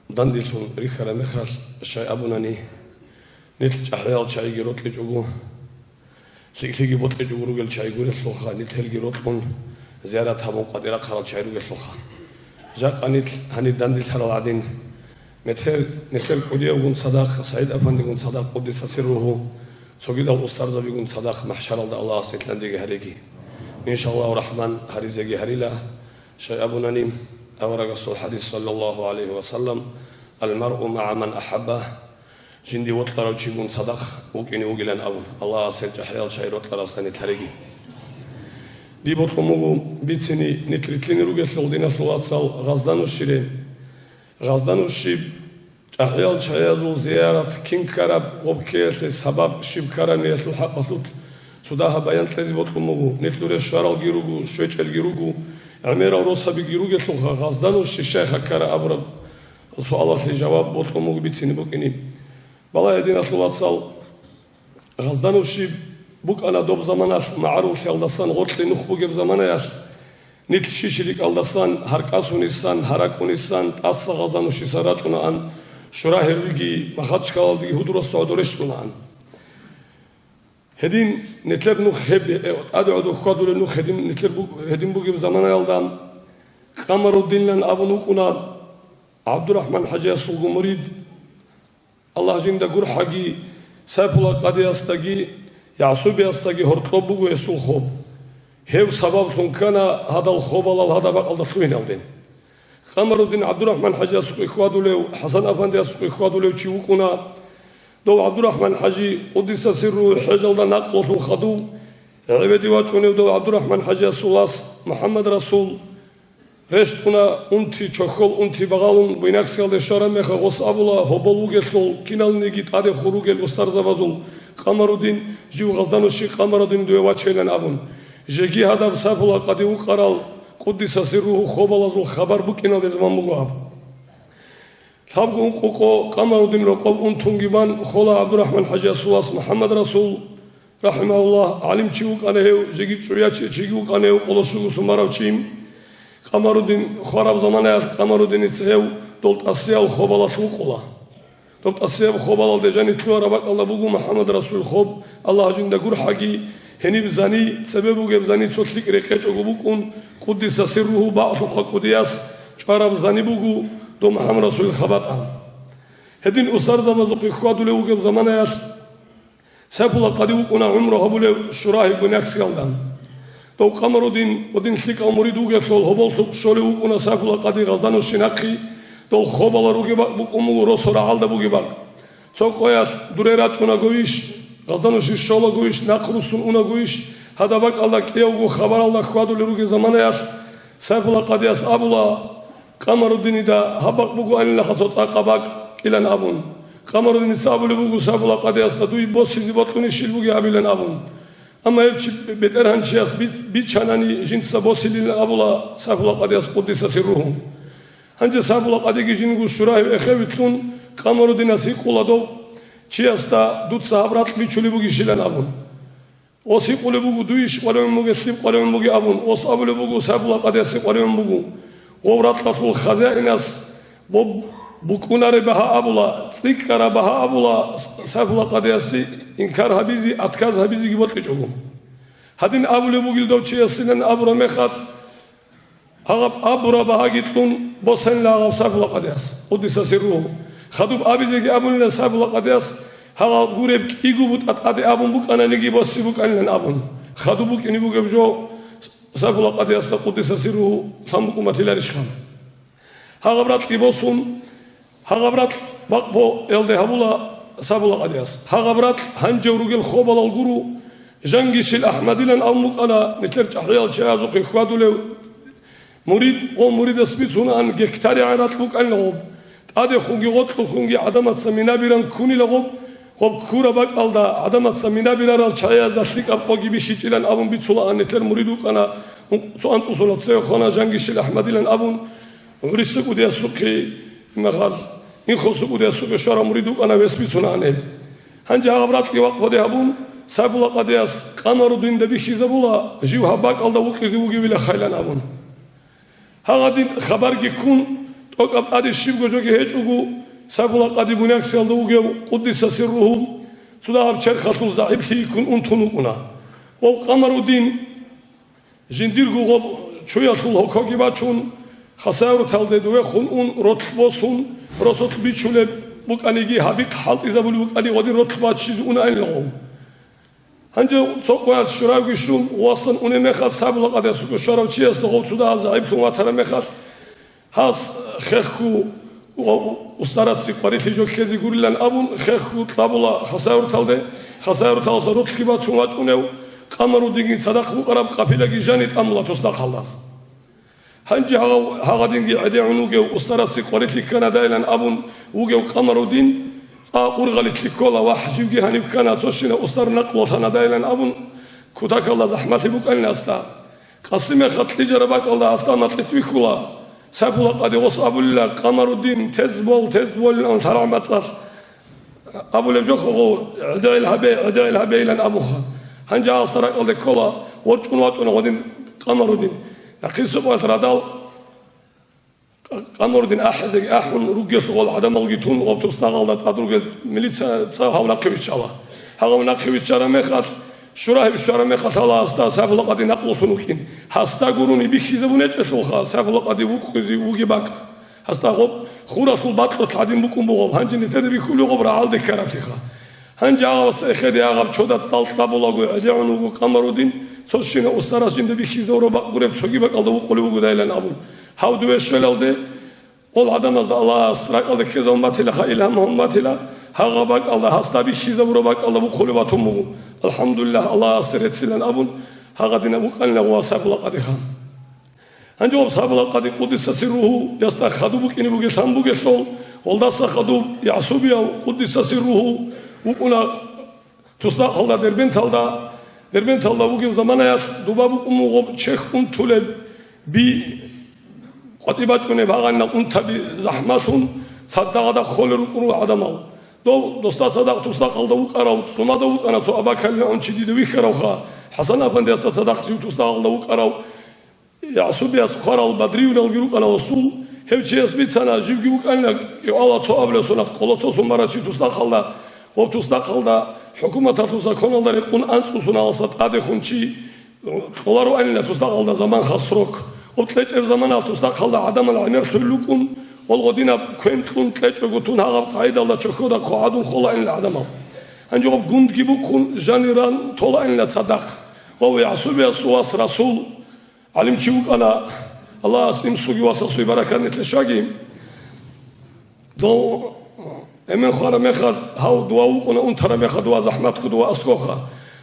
данделъун рихьараб мехалъ, щай абунани, нилъ чӀахӀиял чагӀиги рокьичӀого, лъикӀлъиги бокьичӀого ругел чагӀи гурелъулха, нилъ гьелги рокьун зиярат гьабун къватӀир рахъарал чагӀи ругелъулха. Жакъа нилъ гьанир данделъарал гӀадин, метер, метер кӀудиявгун цадахъ, СагӀид-афандигун цадахъ, къуддиса сирругьу, цогидал устарзабигун цадахъ махӀшаралда Аллагьас нилъ дандеги гьареги. Иншаллагьу рахӀман, гьаризеги гьарила. Щай абунани, аварагасул хӀадис, саллаллагьу гӀалайгьи ва саллам: «Ал-маръу магӀа ман ахӀабба», жинди вокьарав чигун цадахъ вукӀине вугилан абун, Аллагьас гьел чӀахӀиял чагӀи рокьарасда нилъ гьареги. Дие бокьун буго бицине нилъ рилълъине ругелъул, диналъул вацал, Гъазданущире. Гъазданущиб ЧӀахӀиял чагӀиязул зиярат кин ккараб, гъоб ккеялъе сабаб щиб ккараб ниялъул хӀакъалъулъ цо дагьаб баян кьезе бокьун буго. Нилъ дуре щваралги руго, щвечӀелги руго, гӀемерал росабиги ругелъулха, Гъазданущи щайха ккараб абураб суалалъе жаваб бокьун буго бицине букӀине. Балагье, диналъул вацал, Гъазданущи букӀана доб заманалъ магӀаруллъиялдасан гъоркье нух бугеб заманаялъ, нилъ Щиш-рикӀалдасан, ГьаркӀасунисан, ГьаракӀунисан, тӀаса Гъазданущиса рачӀунаан, Шурагьирлъиги, Махачкалалдеги гьудурасда гӀодор рещтӀунаан. Гьедин нилъер нух гьеб, э, тӀаде гӀодор хьвадулел нух гьедин, нилъер бу-, гьедин бугеб заманаялда Къамаруддинилан абун вукӀуна ГӀабдурахӀман-хӀажиясулго мурид. Аллагь жинда гурхӀаги, Сайфулла-къадиясдаги, ЯгӀсубиясдаги гьоркьоб буго гьесул хоб. Гьев сабаблъун ккана гьадал хобалал гьадаб бакӀалда лъугьиналде. Къамаруддин ГӀабдурахӀман-хӀажиясухъе хьвадулев, ХӀасан-афандиясухъе хьвадулев чи вукӀуна. Дов ГӀабдурахӀман-хӀажи, къуддиса сирругьу, хӀежалда накълулъун хадув, гӀебеде вачӀунев дов ГӀабдурахӀман-хӀажиясул вас МухӀаммад-расул, рещтӀуна унти, чохьол унти багъалун, Буйнакскиялде щвараб мехалъ гъос абула, гьобол вугелъул, киналниги тӀаде хур ругел устарзабазул Къамаруддин, жив Гъазданущи Къамаруддин дуе вачейилан абун. Жеги гьадаб Сайфулла-къади вукъарал, къуддиса сирругьу, хобалазул хабар букӀиналде заман буго гьаб. Лъабго ункъо къо Къамаруддин рокъоб унтунги бан, хола ГӀабдурахӀман-хӀажиясул вас МухӀаммад-расул, рахӀимагьуллагь, гӀалимчи вукӀана гьев, жеги чӀуячи-, чиги вукӀана гьев, къоло щуго сумарав чи. Къамаруддин хвараб заманаялъ Къамаруддиница гьев дол тӀасиял хобалалъ вукъула. Доб тӀасияб хобалалде жанив лъугьараб бакӀалда буго МухӀаммад-расул хоб, Аллагь жинда гурхӀаги, гьениб зани, цебе бугеб зани цо лъикӀ рекъечӀого букӀун, къуддиса сирругьу, бакълъухъа кӀудияс чӀвараб зани буго дов МухӀаммад-расулил хабатӀа. Гьедин устарзабазухъе хьвадулев вугеб заманаялъ, Сайфулла-къади вукӀуна гӀумру гьабулев Шурагьи Буйнакскиялда. Дов Къамаруддин гьедин лъикӀав мурид вугелъул, гьоболлъухъ щолев вукӀуна Сайфулла-къади Гъазданущи нахъе, дол хобалал ругеб бакӀ букӀун буго росо рагӀалда бугеб бакӀ. Цо къоялъ дуре рачӀунагойищ, Гъазданущи щолагойищ, нахъ руссун унагойищ, гьадаб бакӀалда кӀиявго хабаралда хьвадулел ругел заманаялъ, Сайфулла-къадияс абула, Къамаруддинида гьаб бакӀ бугоанилаха цо цӀакъаб бакӀ кьилан абун. Къамаруддиница абулеб буго Сайфулла-къадиясда, дуй босизе бокьунищил бугеб гьабилан абун. Амма гьев чи бетӀергьанчияс биц-, бичанани жинца босилилан абула Сайфулла-къадияс, къуддиса сирругьу. Гьанже Сайфулла-къадиги жиндирго Шурагьи эхевилълъун, Къамаруддинас гьикъула дов чиясда, дуца гьаб ракь бичулеб бугищилан абун. Ос гьикъулеб буго, дуйищ къваригӀун бугеб, лъим къваригӀун бугеб абун. Ос абулеб буго, Сайфулла-къадиясе къваригӀун буго. Гъов ракьалъул хазаинас бо-, букӀунареб багьа абула, цӀикӀкӀараб багьа абула Сайфулла-къадиясе, инкар гьабизе, отказ гьабизеги бокьичӀого. Гьадин абулеб бугел дов чиясилан абураб мехалъ, гьагъаб абураб багьаги кьун босанила гьагъаб Сайфулла-къадияс, къуддиса сирругьу. Хадуб абизеги абунила Сайфулла-къадияс, гьагъаб гуреб кӀиго бутӀа тӀаде абун букӀананиги боси букӀанилан абун. Хадуб букӀине бугеб жо Сайфулла-къадиясда, къуддиса сирругьу, лъан букӀун батиларищха? Гьагъаб ракьги босун, гьагъаб ракь бакъбоялде гьабула Сайфулла-къадияс. Гьагъаб ракь гьанжев ругел хобалал гуро, Жангишил АхӀмадилан абун букӀана, нилъер чӀахӀиял чагӀазухъе хьвадулев, Мурид гъо муридас бицунаан гектаригӀан ракь букӀанила гъоб. ТӀадехунги гъоркьухунги гӀадамаца минабиран ккунила гъоб, гъоб ккураб бакӀалда гӀадамаца минабирарал чагӀиязда лъикӀаб къоги бихьичӀилан абун бицулаан нилъер мурид вукӀана, цо анцӀусула цеве хвана Жангишил АхӀмадилан абун, гӀурисса кӀудиясухъе, имахал, инхоса кӀудиясухъе щварав мурид вукӀана, вес бицунаан гьеб. Гьанже гьаб ракьги вакъбаде гьабун, Сайфулла къадияс Къамарудинда бихьизабула, жив гьаб бакӀалда вукъизе вугевила хайлан абун. Гьагъадин хабарги ккун, тӀокӀаб тӀаде щибго жоги гьечӀого, Сайфулла къади Буниаксиялда вугев, къуддиса сирругьу, цо дагьаб черхалъул загӀиплъи йиккун унтун вукӀуна. Ва Къамарудин жиндирго гъоб чуялъул гьокоги бачун, Хасавюрталде довехун ун, ролъ босун, росулъ бичулеб букӀаниги, гьабихъ хӀалтӀизабулеб букӀани, гъодин ролъ баччизе унаанила гъов. Гьанже цо къоялъ щуравги щун, васан унеб мехалъ, Сайфулла къадиясухъе щварав чиясда гъов цо дагьаб загӀиплъун ватараб мехалъ, гьас хехго устарасе къварилъи жо ккезе гурилан абун, хехго кьабула Хасавюрталде, Хасавюрталаса ролъги бачун вачӀунев Къамарудинги цадахъ букӀараб къапилаги жани тӀамула тусдахъалда. Гьанже гьагъав-, гьагъадинги гӀедегӀун вугев устарасе къварилъи кканадайилан абун вугев Къамарудин, цӀа ургъалилъ ккола, вагь, живги гьаниб ккана, цо щинав устар накълулъанадайилан абун, кутакалда захӀмалъи букӀанила гьасда. Къасимехалъ кьижараб бакӀалда гьасда макьилъ вихьула. Сайфулла къади гъос абулила, Къамарудин, тез бол, тез болилан лъарагӀ мацӀалъ. Абулеб жо хъого, гӀедегӀил гьабе, гӀедегӀил гьабейилан абуха. Гьанже гьасда ракӀалде ккола, ворчӀун вачӀуна гъодин Къамарудин. Нахъисеб къоялъ радал Къамарудин ахӀизеги ахӀун, ругелъул гъол гӀадамалги тун, гъоб тусдагъалда тӀад ругел милиция цӀа гьав нахъе виччала. Гьагъав нахъе виччараб мехалъ, щурагьиб щвараб мехалъ гьала гьасда Сайфулла къади накълулъун вукӀин. Гьасда гурони бихьизабунечӀелъулха, Сайфулла къади вукъизе вугеб бакӀ. Гьасда гъоб хуралъул бакьулъ гьадин букӀун бугъоб, гьанже нилъеда бихьулеб гъоб рагӀалде ккараб лъиха. Гьанже гьагъаб эседе гьагъаб чодаб цӀал кьабулаго гӀедегӀун вуго Къамарудин, цо щинав устарас жинда бихьизавураб бакӀ гуреб цоги бакӀалда вукъулев вугодайилан абун. Гьав дуве щвелалде, гъол гӀадамазда Аллагьас ракӀалде ккезавун батила, ха, илгьам гьавун батила, гьагъаб бакӀалда, гьасда бихьизабураб бакӀалда вукъулев ватун буго. АлхӀамдулиллагь, Аллагьасе реццилан абун, гьагъадинаб вукъанила гъов Сайфулла къадиха. Гьанже гъоб Сайфулла къади къуддиса сирругьу ясда хадуб букӀине бугелъан бугелъул, гъолдаса хадуб ЯгӀсубияв къуддиса сирругьу вукӀуна тусдахъалда Дербенталда. Дербенталда вугев заманаялъ дуба букӀун буго чехь унтулеб би къватӀи бачӀунеб гьагъанна унтаби захӀмалъун цадагъада холел рукӀун гӀадамал. Дов досда цадахъ тусдахъалда вукӀарав, цӀумада вукӀана цо абакалил гӀун чи дида вихьаравха, ХӀасан-афандиясда цадахъ жив тусдахъалда вукӀарав. ЯгӀсубияс хварал Бадриюналги рукӀана гъосул, гьев чияс бицана, живги вукӀанила кӀиала цо абулесунат къоло цо сумара чи тусдахъалда, гъоб тусдахъалда хӀукуматалъул законалда рекъун анцӀусуналдаса тӀадехун чи кьолароанила тусдахъалда заман хас срок. Гъоб кьечӀеб заманалъ тусдахъалда гӀадамал гӀемерлъулел рукӀун, гъол гъодинаб квен кьун кьечӀого тун гьагъаб къагӀидалда чохьода хъо гӀадун холаанила гӀадамал. Гьанже гъоб гундги бухъун жаниран толаанила цадахъ. Гъов ЯгӀсубиясул вас Расул, гӀалимчи вукӀана, Аллагьас имсуги васасуги баракат нилъе щваги. Дов эмен хвараб мехалъ, гьав дова вукӀуна унтараб мехалъ дова захӀматго дова аскӀоха.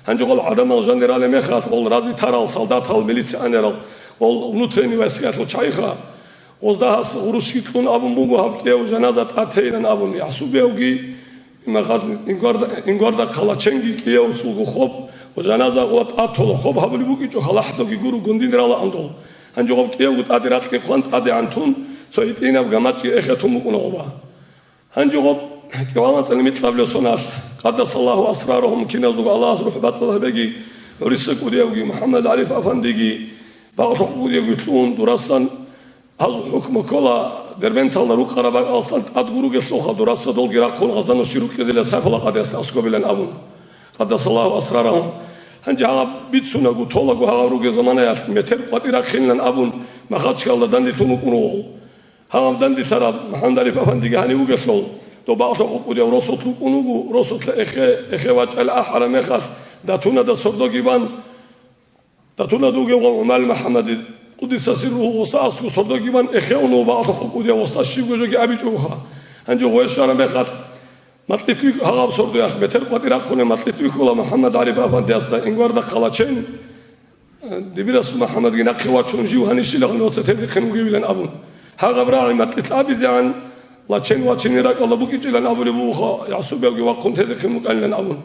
Гьанже гъол гӀадамал жаниралеб мехалъ, гъол рази тарал, солдатал, милиционерал, гъол внутренний войскаялъул чагӀиха. Гъозда гьас гъурущги кьун абун буго гьаб кӀияв жаназа тӀад тейилан абун, ЯгӀсубиявги Имахал ингварда-, ингварда калаченги кӀиявсулго хоб ва жаназа ва тӀад тола хоб гьабулеб букӀичӀо, халахӀдоги гуро гундин ралаандул. Гьанже гъоб кӀиявго тӀаде ракьги хъван тӀадегӀан тун, цо гьитӀинаб гамачӀги эхетун букӀуна гъоба. Гьанже гъоб кӀивалан цӀалимикьабилев соналъ, къаддасаллагьу асрарагьум, киназулго Аллагьас рухӀ бацӀцӀад гьабеги, гӀуриса кӀудиявги, МухӀаммад ГӀариф афандиги, багълъухъ кӀудиявги лъугьун, дурасан Гьазул хӀукму ккола, Дербенталда рукъараб бакӀалдасан тӀад гуругелъулха дураса долги рахъун гъазда нуши рукъизила Сайфулла къадиясда аскӀобилан абун, къаддасаллагьу асрарагьум. Гьанже гьагъаб бицунаго, толаго гьагъаб ругел заманаялъ метер къватӀи рахъинилан абун, Махачкалда данделъун вукӀун вуго. Гьагъаб данделъараб МухӀаммад ГӀариф афандиги гьанив вугелъул, доб бакълъа къукъудияв росулъ вукӀун вуго, росулъа эхе, эхе вачӀал ахӀараб мехалъ, датунада сордоги бан, Датуна дугев гъов ГӀумал МухӀаммади, къуддиса сирругьу, гъоса аскӀо сордоги бан эхеун ва бакълъа къукъудияв гъоса щибго жоги абичӀоха. Гьанже гъове щвараб мехалъ, макьилъ вихь-, гьагъаб сордоялъ метер къватӀи рахъунеб макьилъ вихьула МухӀаммад ГӀариф афандиясда ингварда калачен, Дибирасул МухӀаммадги нахъе вачун, жив гьанищилан ва цо тезехъин вугевилан абун. Гьагъаб рагӀи макьилъ абизегӀан, лачен вачине ракӀалда букӀичӀилан абулеб бугоха, ЯгӀсубиявги вахъун тезехъин вукӀанилан абун.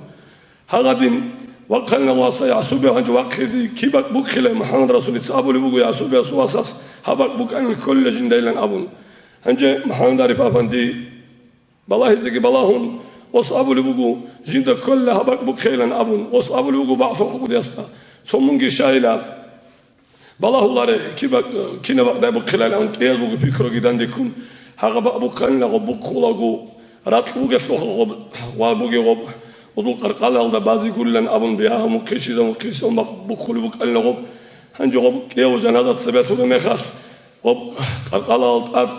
Гьагъадин вахъанила васа ЯгӀсубияв гьанже вахъизе киб бакӀ бухъилай МухӀаммад Расулица абулеб буго ЯгӀсубиясул васас, гьаб бакӀ букӀанил кколила жиндайилан абун. Гьанже МухӀаммад Ариф афанди балагьизеги балагьун, ос абулеб буго, жинда кколила гьаб бакӀ бухъейилан абун, ос абулеб буго багӀлъухъ кӀудиясда. Цо мунги щайила, балагьуларе, киб бакӀ-, кинаб бакӀ дай бухъилайилан кӀиязулги пикруги дандеккун, гьагъаб бакӀ бухъанила гъоб бухъулаго, ракь бугелъулха гъоб ва бугеб гъоб, узул къаркъалалда базе гурилан абун, бигьа мухъи щиза мухъи сом бакӀ бухъулеб букӀанила гъоб, гьанже гъоб кӀияв жаназа цебе лъураб мехалъ, гъоб къаркъалал тӀад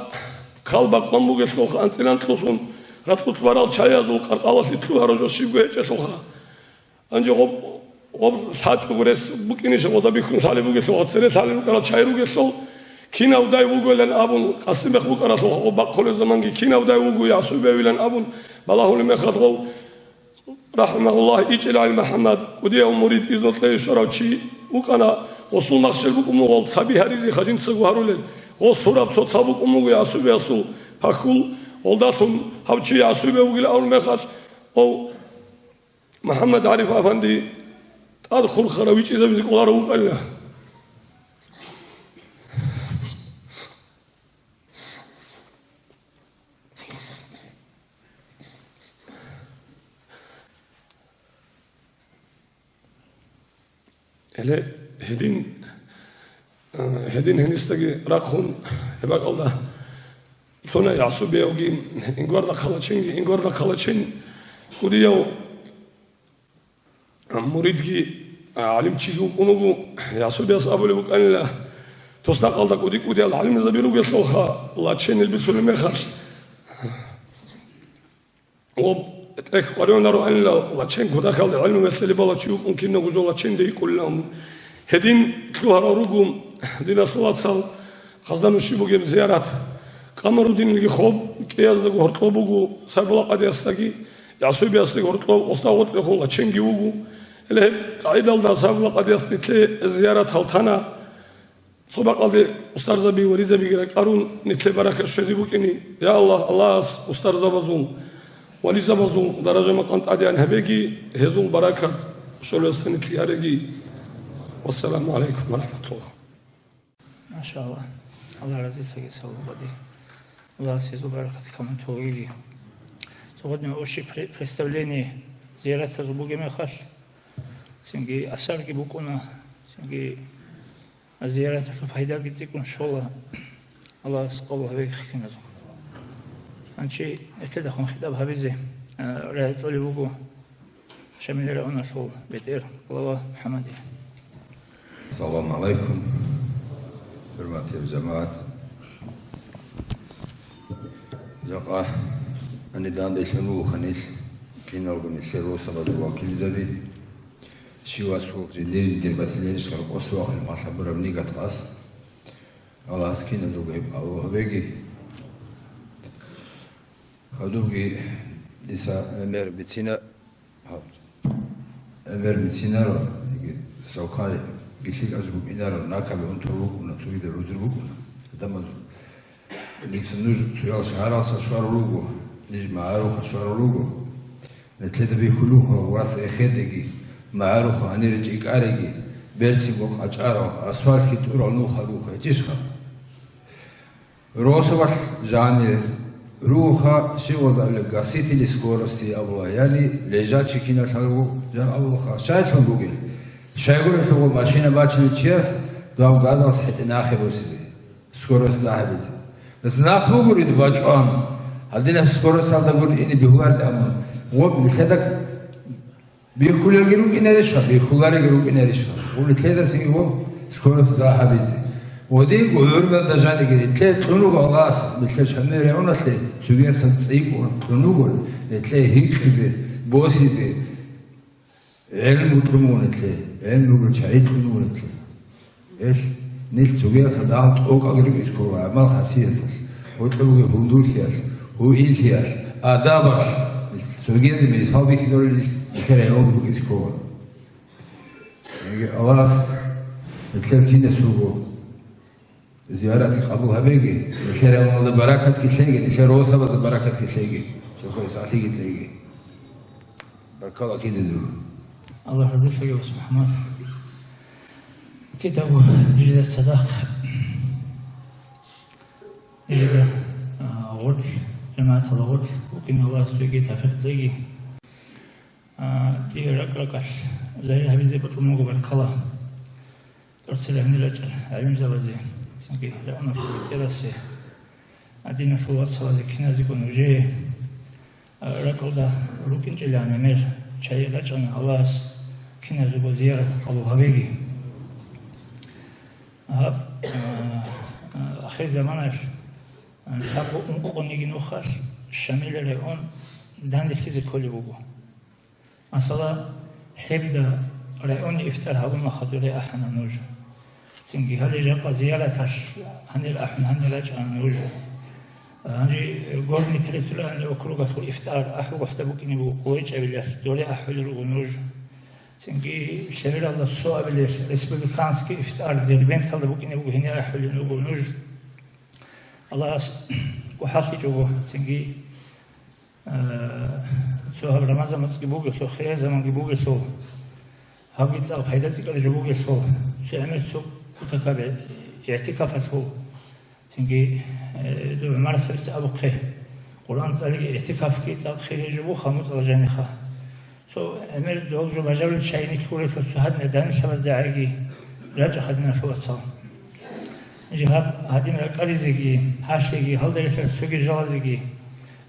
хъал бакъван бугелъулха анцӀила анкьусун, ракьулъ барал чаязул къаркъалалъе лъугьарав жо щибго гьечӀелъулха. Гьанже гъоб, гъоб лъачӀого рес букӀиниша гъоза бихьун лъалеб бугелъулха, цере лъалел рукӀарал чай ругелъул, кинав дай вугоилан абун, къасимехъ букӀаралъулха гъоб бахъулеб заманги кинав дай вуго ЯгӀсубиявилан абун балагьулеб мехалъ гъов рахӀимагьуллагь, ичӀила гӀалим МухӀаммад, кӀудияв мурид, изну кьей щварав чи вукӀана, гъосул махщел букӀун буго гъол цаби гьаризеха жинцаго гьарулел, гъос лъураб цоцал букӀун буго ЯгӀсубиясул пахьул, гъолдалъун гьав чи ЯгӀсубияв вугилан абулеб мехалъ, гъов МухӀаммад ГӀариф афанди тӀад хурхарав вичӀизабизе кӀоларав вукӀанила. Гьеле гьедин, э, гьедин гьенисдаги рахъун, гьеб бакӀалда лъуна ЯгӀсубиявги, Ингварда Хъалачинги, Ингварда Хъалачин кӀудияв муридги, а, гӀалимчиги вукӀун вуго, ЯгӀсубияс абулеб букӀанила, тусдакъалда кӀуди-кӀудиял гӀалимзаби ругелъулха, лаченил бицунеб мехалъ, ва тӀехь къваригӀунаро анила, лачен кутакалда гӀелму мехалъ балав чи вукӀун кинавго жо лаченде гьикъулилан. Гьедин лъугьарал руго, диналъул вацал, гъазда нуши бугеб зиярат. Къамарудинилги хоб, кӀияздаго гьоркьоб буго, Сайбула къадиясдаги, ЯгӀсубиясдаги гьоркьоб, Остагъотлъехун лаченги вуго. Гьеле гьеб къагӀидалда Сайбула къадияс нилъее зиярат гьалтана. Цо бакъалде устарзаби, вализабиги ракӀарун, нилъее баракат щвезе букӀине. Я Аллагь, Аллагьас устарзабазул, вализабазул даража-макъам тӀадегӀан гьабеги, гьезул баракат щолесда нилъ гьареги. Вассаламу гӀалайкум ва рахӀматуллагь. Машалла. Аллагь разилъаги савлугъади. Аллагьас гьезул баракат камун тавгиги. Цогъадни оши пре-, представление зияратазул бугеб мехалъ, цинги асарги букӀуна, цинги зияраталъул пайдаги цӀикӀкӀун щола. Аллагьас къабул гьабеги хъиназул. Анчи этлъедахун хитӀаб гьабизе, а, рагӀи кьолеб буго. Шамилра уналъул бетӀер, глава МухӀаммадия. Салам гӀалайкум, хӀурматиял жамагӀат. Жакъа гьаниб данделъун вуго нилъ, киналго нилъер росабазул вакилзаби. Щивасул жиндир-жиндир батилерищ халкъос вахъун малъа бураб нигат къас. Аллагьас киназулго гьеб къабул гьабеги. Хадубги дица гӀемер бицина, гьаб, гӀемер бицинаро, яги сокай гилъикӀаб букӀинаро, накабе унтур букӀуна, цогидал рузур букӀуна. Гьадамазул дица нуж цоял шагьаралса щварал руго, ниж магӀарухъа щварал руго. Нилъеда бихьулухъа вас эхедеги, магӀарухъа гьанире чӀикӀареги, берцинго къачӀарал, асфальтги тӀурал нуха рух гьечӀищха? Росабалъ жанир руха, щивазалли гасители скорости абула, яни лежачий киналъ гьаргу жан абулаха. Щайлъун бугел? Щайгурелъул машина бачинев чияс дав газалъ хӀетӀе нахъе босизе, скорость дагьабизе. Знак бугурид бачӀван, гьадинаб скоросталда гури ине бигьуларда амун. Гъоб нилъеда Бихьулелги рукӀинарищха, бихьулареги рукӀинарищха? Улитлъедасинги гъоб скорость дагьабизе. Гъодинго гӀурбалда жаниги, нилъее кьун вуго Аллагьас, нилъер Шамил районалъе цогидасан цӀикӀкӀун кьун вуго, нилъее гьикъизе, босизе. ГӀелму кьун вуго нилъее, гӀелмуго чагӀи кьун вуго нилъее. Эл, нилъ цогидасан дагьаб тӀокӀалги рукӀине ккола, гӀамал-хасияталъ, гьоркьоб бугеб гьундуллъиялъ, гьуинлъиялъ, адабалъ, нилъ цогидазе мисал бихьизарулел нилъ, нилъер гӀелму рукӀине ккола. Яги Аллагьас Нилъер кинас руго. Зияратги къабул гьабеги, нилъер гӀелмалда баракатги лъеги, нилъер росабазда баракатги лъеги, цохӀо сахлъиги лъеги. Баркала киназего. Аллагь разилъаги, вас МухӀаммад. Кидаго жида цадахъ. Жида, а, гъорлъ, жамагӀаталда гъорлъ букӀине Аллагьас дуеги тавфикъ лъеги. А, дие ракӀ-ракӀалъ загьир гьабизе бокьун буго баркала. ТӀоцебе гьанир рачӀарал гӀалимзабазе, цинги рагӀуналъул бетӀерасе, гьадиналъул вацалазе киназего нужее, а, ракӀалда рукӀинчӀилан гӀемер чагӀи рачӀана, Аллагьас киназего зиярат къабул гьабеги. Гьаб, а, а, ахир заманалъ, а, лъабго ункъониги нухалъ Шамилил район данделъизе кколеб буго. Масала, ХӀебда районе ифтар гьабунаха, доре ахӀана нуж. Цинги гьале жакъа зияраталъ гьанир ахӀун гьанир рачӀана нуж. Гьанже Горный территориальный округалъул ифтар АхӀулгохӀда букӀине буго къулайчӀабилелъ, доре ахӀулел руго нуж. Цинги лъебералда цоабилелъ республиканский ифтар Дербенталда букӀине буго, гьенир ахӀулел руго нуж. Аллагьас гохӀалъичӀого, цинги Э, цо гьаб Рамазан моцӀги бугелъул, хире заманги бугелъул, гьабги цӀакъ пайда цӀикӀкӀараб жо бугелъул, цо гӀемер цо кутакаб игӀтикафалъул, цинги, э, дов ГӀумар сабица абухъе, Къуръан цӀалиги игӀтикафги цӀакъ хире жо буха муцӀал жаниха. Цо гӀемер дол жо бажарулел чагӀи нилъ гурелъул цо гьадинаб данделъабазда гӀайги рачӀа хадиналъул вацал. Жигьаб гьадин ракӀализеги, гьалъеги, гьалда релълъарал цоги жалазеги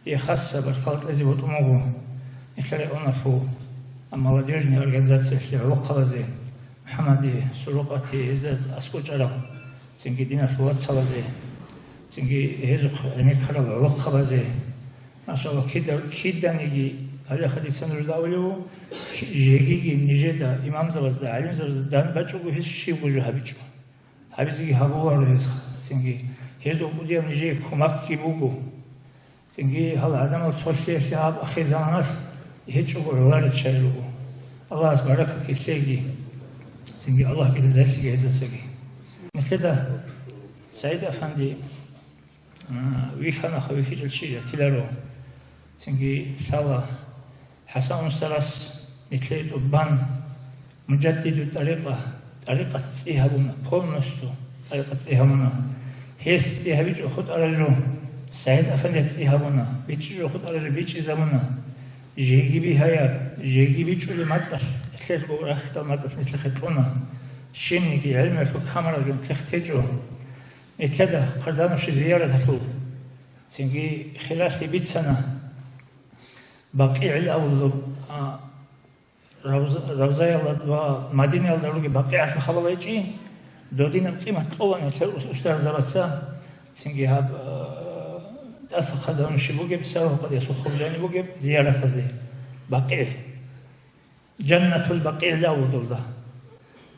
дие хасса баркала кьезе бокьун буго нилъер районалъул молодёжный организациялъе гӀолохъабазе, МухӀаммаде, Сурукъате, гьезда аскӀочӀарал, цинги диналъул вацалазе, цинги гьезухъ гӀенеккарал гӀолохъабазе. Машаллагь, кида-, киданиги гьале хадиса нужда абулев ву, жегиги нижеда, имамзабазда, гӀалимзабазда дан бачӀого гьез щибго жо гьабичӀо. Гьабизеги гьабуларо гьез, цинги гьезул кӀудияв нижее кумакги буго. Цинги гьал гӀадамал цолъиялъе гьаб ахир заманалъ гьечӀого гӀоларел чагӀи руго. Аллагьас баракат гьелъеги, цинги Аллагьги разилъиги гьезасаги. Нилъеда СагӀид-афанди, а, вихьанаха, вихьичӀел чи ратиларо. Цинги лъала ХӀасан устарас нилъее тӀубан, мужаддиду тӀарикъа, тӀарикъат цӀи гьабуна, полностью тӀарикъат цӀи гьабуна. Гьес цӀи гьабичӀо хутӀараб жо СагӀид-афандияс цӀи гьабуна, бичӀчӀичӀо хутӀараб жо бичӀчӀизабуна. Жеги бигьаяб, жеги бичӀчӀулеб мацӀалъ, нилъерго рахьдал мацӀалъ нилъехъе кьуна. Щибниги гӀелмуялъул камараб жо нилъехъ течӀо. Нилъеда Къардануши зияраталъул цинги хиралъи бицана. БакъигӀил авулаб, а, Равз-, Равзаялда ва Мадинаялда ругеб БакъигӀалъул хабал гьечӀи, додинаб къимат кьола нилъер ус-, устарзабаца, цинги гьаб, а, тӀаса хъадарун щиб бугеб, Савгъатиясул хуржани бугеб зияратазе. БакъигӀ. Жаннатул БакъигӀ авулда.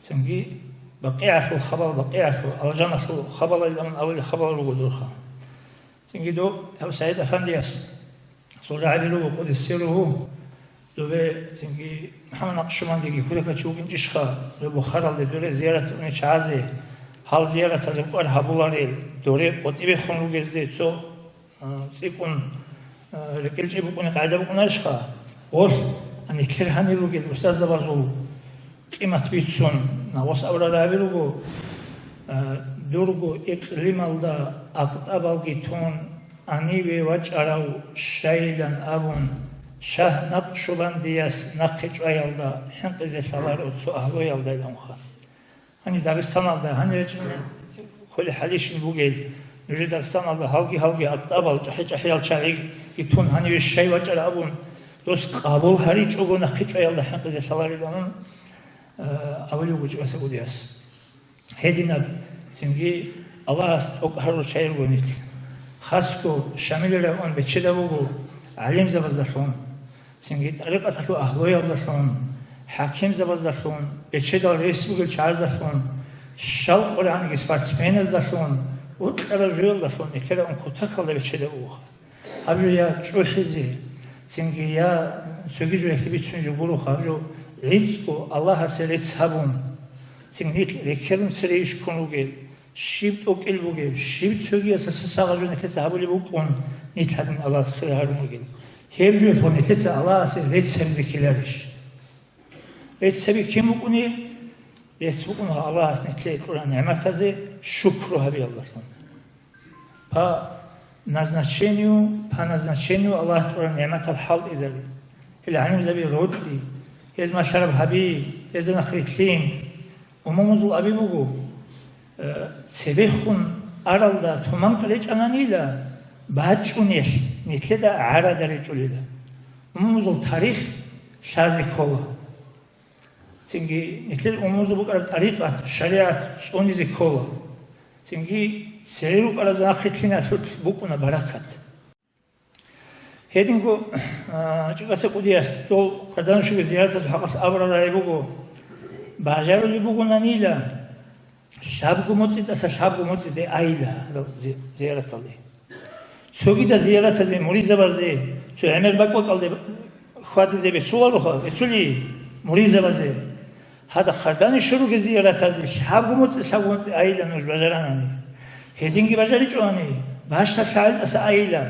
Цинги БакъигӀалъул хабал, БакъигӀалъул, алжаналъул хабалайилан абулеб хабал руго дурха. Цинги дов гьав СагӀид-афандияс, цо рагӀаби руго, къудиссиру гьу, дове цинги МухӀаммад Накъшубандиги кутакав чи вукӀинчӀищха, дов Бухаралде доре зиярат уни чагӀазе, гьал зияратазе кӀвар гьабуларел, доре къотӀи бехун ругезде цо, а, цӀикӀкӀун, а, рекӀелчӀеб букӀуни къагӀида букӀунарищха? Гъолъ, а, нилъер гьанир ругел устарзабазул къимат бицун, гъос абурал рагӀаби руго, а, дурго икълималда акътӀабалги тун, гьаниве вачӀарав щайилан абун, Шагь Накъшубандияс нахъе чӀваялда хӀинкъизе лъаларо цо агьлуялдайиланха. Гьаниб Дагъистаналда, гьаниб гьечӀин кколеб хӀалищин бугел, нужер Дагъистаналда гьалги-гьалги акътӀабал, чӀахӀи-чӀахӀиял чагӀиги тун, гьаниве щай вачӀараб абун, дос къабул гьаричӀого нахъе чӀваялда хӀинкъизе лъаларилан, а, абулев вуго ЧӀасагудияс. Гьединаб цинги Аллагьас тӀокӀ гьарурал чагӀи руго нилъ. Хасго Шамилил район бечедав вуго гӀалимзабаздалъун, цинги тӀарикъаталъул агьлуялдалъун, хӀакимзабаздалъун, бечедал рес бугел чагӀаздалъун, щал къоргӀаниги спортсменаздалъун, укьараб жоялдалъун нилъер район кутакалда бечедав вуго. Гьаб жо я чӀухӀизе, цинги я цоги жо яхӀи бицун жо гуроха, гьаб жо гӀицӀго Аллагьасе рецц гьабун, Цин нилъ рекерун цере иш ккун ругел, щиб тӀокӀил бугеб, щиб цогиясаса сагъажу нилъеца гьабулеб букӀун, нилъ гьадин Аллагьас хире гьарун ругел. Гьеб жуялъул нилъеца Аллагьасе рецц гьабизе ккеларищ? Рецц гьаби кин букӀунеб? Рецц букӀун Аллагьас нилъее кьураб нигӀматазе шукру гьабиялдалъун. По назначению, по назначению Аллагьас тӀураб нигӀматал хӀалтӀизаби, гьел гӀалимзаби рокьи, гьез машараб гьаби, гьезда нахърилълъин. Умумузул аби буго, э, цебехун аралда туманкъ речӀананила, бачӀунелъ нилъеда гӀарада речӀулила. Умумузул тарих лъазе ккола. Цинги нилъер умумузул букӀараб тӀарикъат, шаригӀат цӀунизе ккола. Цинги цере рукӀаразда нахърилълъиналъулъ букӀуна баракат. Гьединго, а, ЧӀикӀаса кӀудияс дол къаданшуги зияратазул хӀакъалъ абураб рагӀи буго, бажарулеб бугонанила, лъабго моцӀидаса лъабго моцӀиде айила зи-, зияраталде. Цогидал зияратазе, муридзабазде, цо гӀемер бакӀ-бакӀалде хьвадизе беццулароха, беццули муридзабазе. Гьадахъ Къардани шуруги зияратазе лъабго моцӀи, лъабго моцӀи айила нуж бажаранани. Гьединги бажаричӀони, бащдаб лъагӀел тӀаса айила.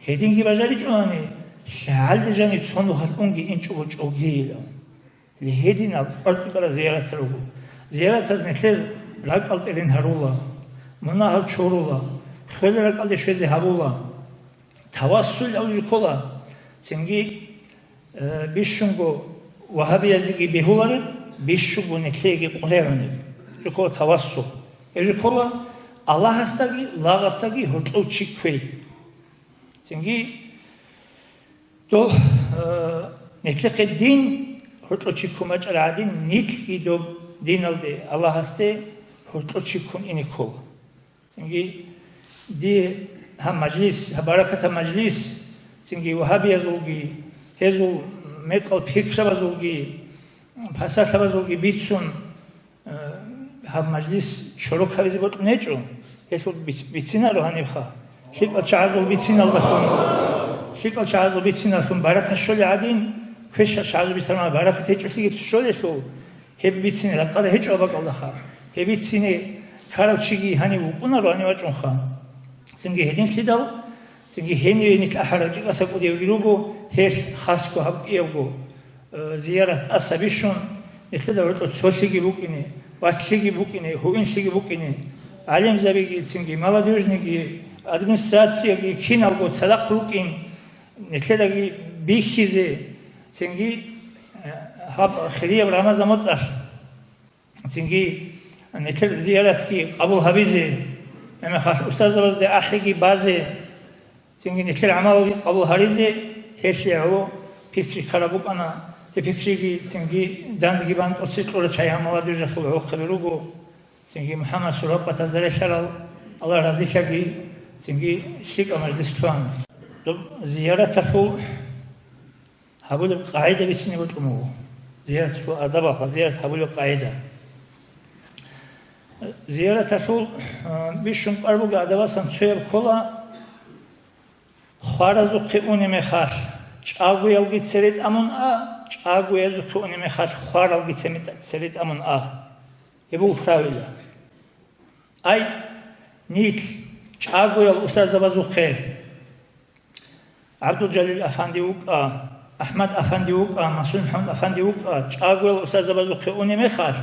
Гьединги бажаричӀони, лъагӀалде жани цо нухалъ унги инчӀого чӀогейила. Гьединал кӀвар-цӀикӀкӀарал зияратал руго. Зияратаз нилъер ракӀал тӀерен гьарула, мунагьал чурула, хвел ракӀалде щвезе гьабула. Тавассул абулеб ккола. Цинги, э, бищунго вагьабиязеги бегьулареб, бищунго нилъееги къулегӀунеб. Жо ккола тавассул. Гьеб жо ккола Аллагьасдаги, лагъасдаги гьоркьов чи кквей. Цинги дол, э, нилъехъе дин гьоркьов чи ккун бачӀараб гӀадин, нилъги доб диналде, Аллагьасде гьоркьов чи ккун ине ккола. Цинги дие гьаб мажлис, гьаб баракатаб мажлис, цинги вагьабиязулги, гьезул мекъал пикрабазулги, пасалъабазулги бицун, э, гьаб мажлис чорок гьабизе бокьун гьечӀо, гьелъул биц-, бицинаро гьанибха. ЛъикӀал чагӀазул бициналдалъун, лъикӀал чагӀазул бициналдалъун баракат щолеб гӀадин, квешал чагӀазул бициналда баракат гьечӀолъиги щолелъул, гьеб бицине ракӀалда гьечӀо бакӀалдаха. Гьеб бицине ккарав чиги гьанив вукӀунаро, гьанив вачӀунха. Цинги гьединлъидал, цинги гьениве нилъ ахӀарав ЧӀикӀаса кӀудиявги руго, гьелъ хасго гьаб кӀиявго, э, зиярат тӀаса бищун, нилъеда гьоркьор цолъиги букӀине, вацлъиги букӀине, гьуинлъиги букӀине, гӀалимзабиги, цинги молодёжныйги, администрацияги киналго цадахъ рукӀин, нилъедаги бихьизе, цинги, э, гьаб хирияб Рамазан моцӀалъ, цинги нилъер зияратги къабул гьабизе, гьебмехалъ устазабазде ахӀиги базе, цинги нилъер гӀамалги къабул гьаризе, гьелъие гӀоло пикри ккараб букӀана. Гьеб пикриги цинги дандги бан тӀоцебе кьурал чагӀи гьаб молодёжалъул гӀолохъаби руго. Цинги МухӀаммад Суракъатазда релълъарал, Аллагь разилъаги, цинги лъикӀаб мажлис лъугьана. Доб зияраталъул гьабулеб къагӀида бицине бокьун буго. Зияраталъул адабалха, зиярат гьабулеб къагӀида. Зияраталъул, а, бищун кӀвар бугеб адабасан цояб ккола, хваразухъе унеб мехалъ, чӀагоялги цере тӀамун а, чӀагоязухъе унеб мехалъ, хваралги цеме-, цере тӀамун а. Гьеб буго правила. Ай, нилъ чӀагоял устазабазухъе, ГӀабдулжалил афанди вукӀа, АхӀмад афанди вукӀа, Масуд МухӀаммад афанди вукӀа, чӀагоял устазабазухъе унеб мехалъ,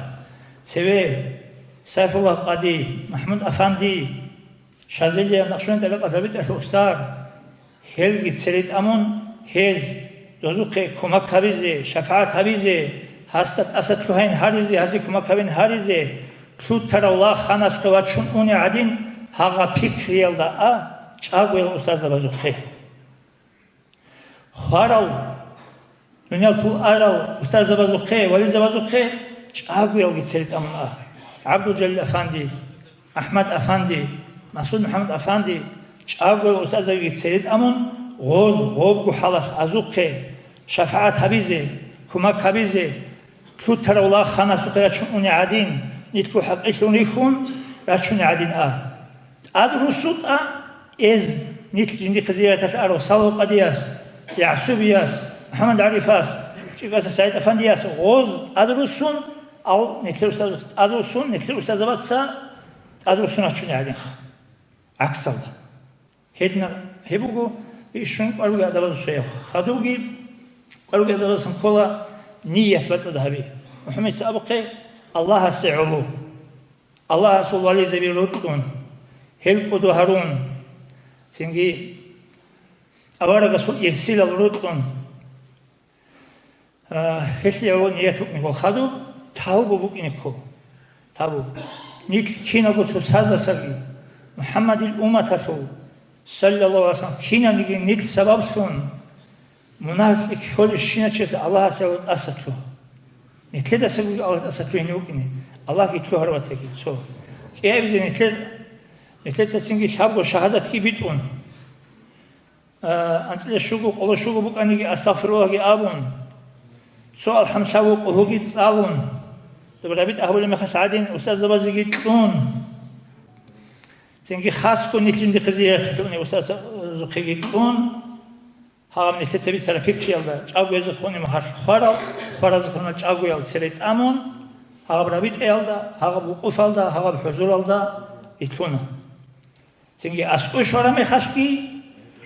цеве Сайфулла къади, МахӀмуд афанди, Шазилияб Накъшбанди тӀарикъат рабитӀалъул устар, гьелги цере тӀамун, гьез дозухъе кумак гьабизе, шафагӀат гьабизе, гьасда тӀаса лъугьайин гьаризе, гьасе кумак гьабин гьаризе, лъутарав лагъ ханасухъе вачун уни гӀадин, гьагъа пикриялда а чӀагоял устазабазухъе. Хварал, дуниял тул арал устарзабазухъе, вализабазухъе чӀагоялги цере тӀамун а. ГӀабдулжалил афанди, АхӀмад афанди, Масуд МухӀаммад афанди, чӀагоял устарзабиги цере тӀамун, гъоз гъобго хӀалалъ азухъе шафагӀат гьабизе, кумак гьабизе, лъутарав лагъ ханасухъе рачун уни гӀадин, нилъго хӀакъилъун рихьун рачуни гӀадин а. ТӀад русутӀа эз нилъ жиндихъе зияраталъ арав Салаву къадияс, ЯгӀсубияс, МухӀаммад ГӀарифас, ЧӀикӀаса СагӀид афандияс гъоз тӀад русун, Ав нилъер устаз-, тӀадвуссун, нилъер устазабаца тӀадвуссун рачуней гӀадинха. ГӀаксалда. Гьединаб гьеб буго ишшун кӀвар ругел гӀадабазул цояб. Хадубги кӀвар ругел гӀадабазасан ккола ният бацӀцӀад гьаби. МухӀаммадица абухъе Аллагьасе гӀоло. Аллагьасул вализаби рокьун, гьел кӀодо гьарун, цинги аварагасул ирсилал рокьун, а, гьелъие гьавун ният букӀине ккола хадуб, тавбу букӀине ккола. Тавбу. Нилъ киналго цо саздасаги, МухӀаммадил умматалъул, саллаллагьу гӀалайгьи вассалам, кинабниги нилъ сабаблъун, мунагь кколебщинав чияс Аллагьас гьавун тӀаса лъугьа. Нилъедасаго Аллагь тӀаса лъугьине вукӀине, Аллагьги лъугьарав ватаги цо. КӀиабизе нилъер, нилъеца цинги лъабго шагьадатги битӀун, а, анцӀила щуго, къоло щуго букӀаниги астагъфируллагьги абун, цо алхӀамлъаву къулгьуги цӀалун, доб рабитӀа гьабулеб мехалъ гӀадин, устарзабазеги кьун, цинги хасго нилъ жиндихъе зияраталъе унев устарзухъеги кьун, гьагъаб нилъеца бицараб пикриялда чӀагоязухъ унеб мехалъ хварал, хваразухъ уна чӀагоял цере тӀамун, гьагъаб рабитӀаялда, гьагъаб вукъуфалда, гьагъаб хӀузуралда рилълъуна. Цинги аскӀове щвараб мехалъги,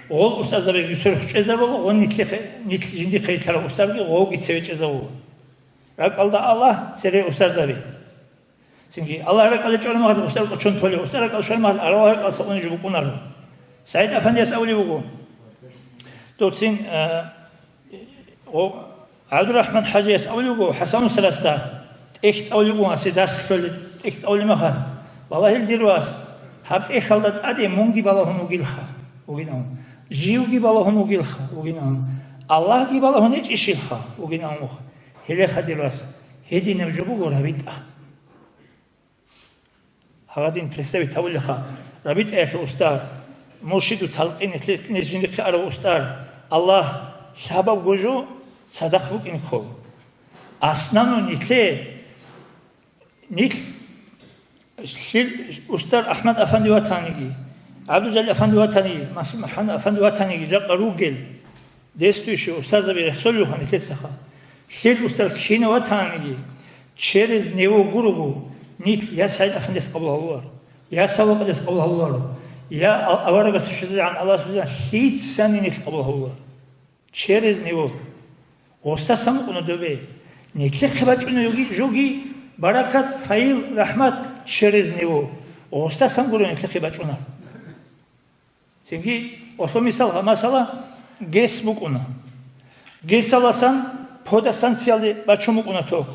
гъол устарзабиги сверухъ чӀезабула, гъо нилъехъе-, нилъ жиндихъе рилълъарал устарги гъовги цеве чӀезавула. РакӀалда Аллагь, цере устарзаби. Цинги Аллагь ракӀалде чӀвараб мехалъ устар кӀочон толев, устар ракӀалде щвараб мехалъ Аллагь ракӀалдаса унеб жо букӀунаро. СагӀид Афандияс абулеб буго, дов цин, а, о, ГӀабдурахӀман ХӀажияс абулеб буго ХӀасан устарасда, тӀехь цӀалулеб буго, асе дарс лъолеб, тӀехь цӀалулеб мехалъ: «Валлагьил, дир вас, гьаб тӀехьалда тӀаде мунги балагьун вугилха», — вугин абун. «Живги балагьун вугилха», — вугин абун. «Аллагьги балагьун гьечӀищилха?» — вугин абун. Гьелеха, дир вас, гьединаб жо буго рабитӀа. Гьагъадин представить гьавулеха, рабитӀаялъул устар, муршиду талкъин, нилъ жиндихъе арав устар, Аллагь, лъабабго жо цадахъ букӀин ккола. Аснанун нилъе, нилъ, лъил устар АхӀмад Афанди ватаниги, ГӀабдулжалил Афанди ватаниги, Масуд МухӀаммад Афанди ватаниги жакъа ругел, действующий устарзаби рехсолевха нилъецаха. Лъил устар кина ватаниги, через него гурого, нилъ я СагӀид Афандияс къабул гьавуларо, я Савлакъадияс къабул гьавуларо, я а-, аварагасда щвезегӀан Аллагьас вузегӀан лъицани нилъ къабул гьавуларо. Через него. Гъосдасан букӀуна добе. Нилъехъе бачӀунеб жоги, жоги, баракат, файил, рахӀмат через него. Гъосдасан гуро нилъехъе бачӀунеб. Цинги, гъолъул мисал, гьаб масала, ГЭС букӀуна. ГЭСаласан подстанциялде бачун букӀуна ток.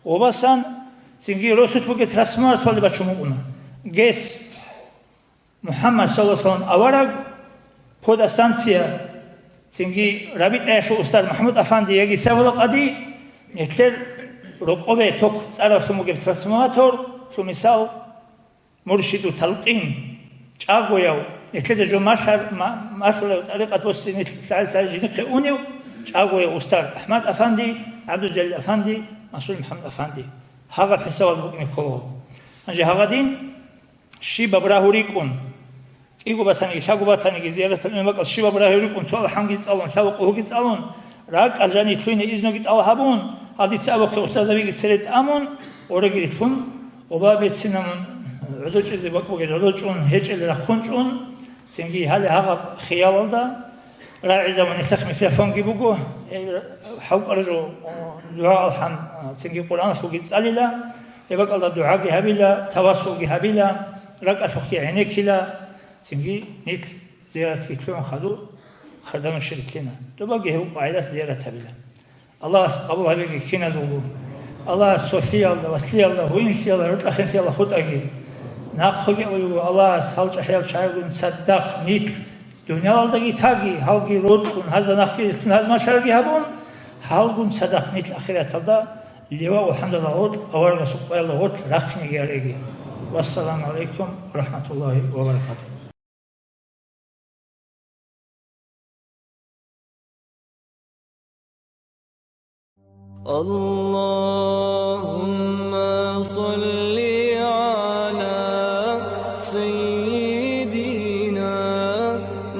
Гъобасан цинги Россельхозтрансформаторалде бачун букӀуна. ГЭС, МухӀаммад саллаллагьу гӀалайгьи вассалам авараг, подстанция, цинги рабитӀаялъул устар МахӀмуд Афанди яги Савлакъади, нилъер рокъобе ток цӀараблъун бугеб трансформатор, лъу мисал, муршиду талкъин, чӀагояв, нилъеда жо малъар-, ма-, малъулев тӀарикъат босизе нилъ лъагӀел-лъагӀел жиндихъе унев, чӀагояв устар АхӀмад Афанди, ГӀабдулжалил Афанди, Масуд МухӀаммад Афанди. Гьагъаб хӀисабалда букӀине ккола. Гьанже гьагъадин щибаб рагьу рикӀкӀун, кӀиго батаниги, лъабго батаниги, зияраталъе унеб бакӀалда щибаб рагьу рикӀкӀун, цо алхӀамги цӀалун, лъабго къулгьуги цӀалун, ракӀал жаниб лъугьине изноги тӀалаб гьабун, гьаб дица абухъе устарзабиги цере тӀамун, ореги рилълъун, оба берцинаб мун гӀодов чӀезе бакӀ бугел гӀодов чӀун, гьечӀел рахъун чӀун, цинги гьале гьагъаб хиялалда рагӀизабун, нилъехъ микрофонги буго, э, хӀалкӀараб жо, о, дугӀа-алхӀам, а, цинги Къуръаналъулги цӀалила, гьеб бакӀалда дугӀаги гьабила, тавассулги гьабила, ракӀалъухъги гӀенеккила, цинги нилъ зияратги лъугӀун хадуб, хадуб нуша рилълъина. Добаги гьев къагӀидалъ зиярат гьабила. Аллагьас къабул гьабеги киназулго. Аллагьас цолъиялда, васлъиялда, гьуинлъиялда, рокьахинлъиялда хутӀаги. Нахъеги абулеб буго, Аллагьас гьал чӀахӀиял чагӀигун цадахъ нилъ дуниялалдаги таги, гьалги рокьун, гьазда нахъги рилълъун, гьаз малъараги гьабун, гьалгун цадахъ нилъ ахираталда ливаул хӀамдалда гъоркь, аварагасул къоялда гъоркь рахъинеги гьареги. Вассаламу гӀалайкум ва рахӀматуллагьи ва баракатугь. اللهم صل على سيدنا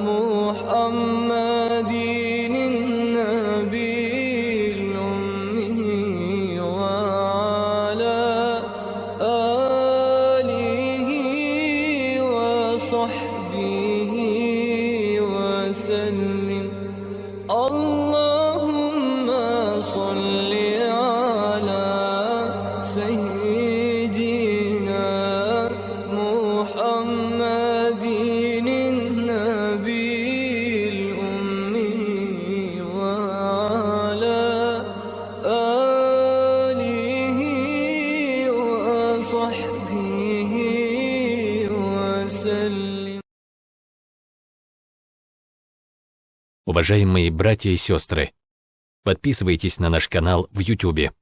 محمد النبي الأمي وعلى اللهم صل على سيدنا محمد النبي الأمي وعلى آله وصحبه وسلم. Уважаемые братья и сестры, подписывайтесь на наш канал в Ютубе.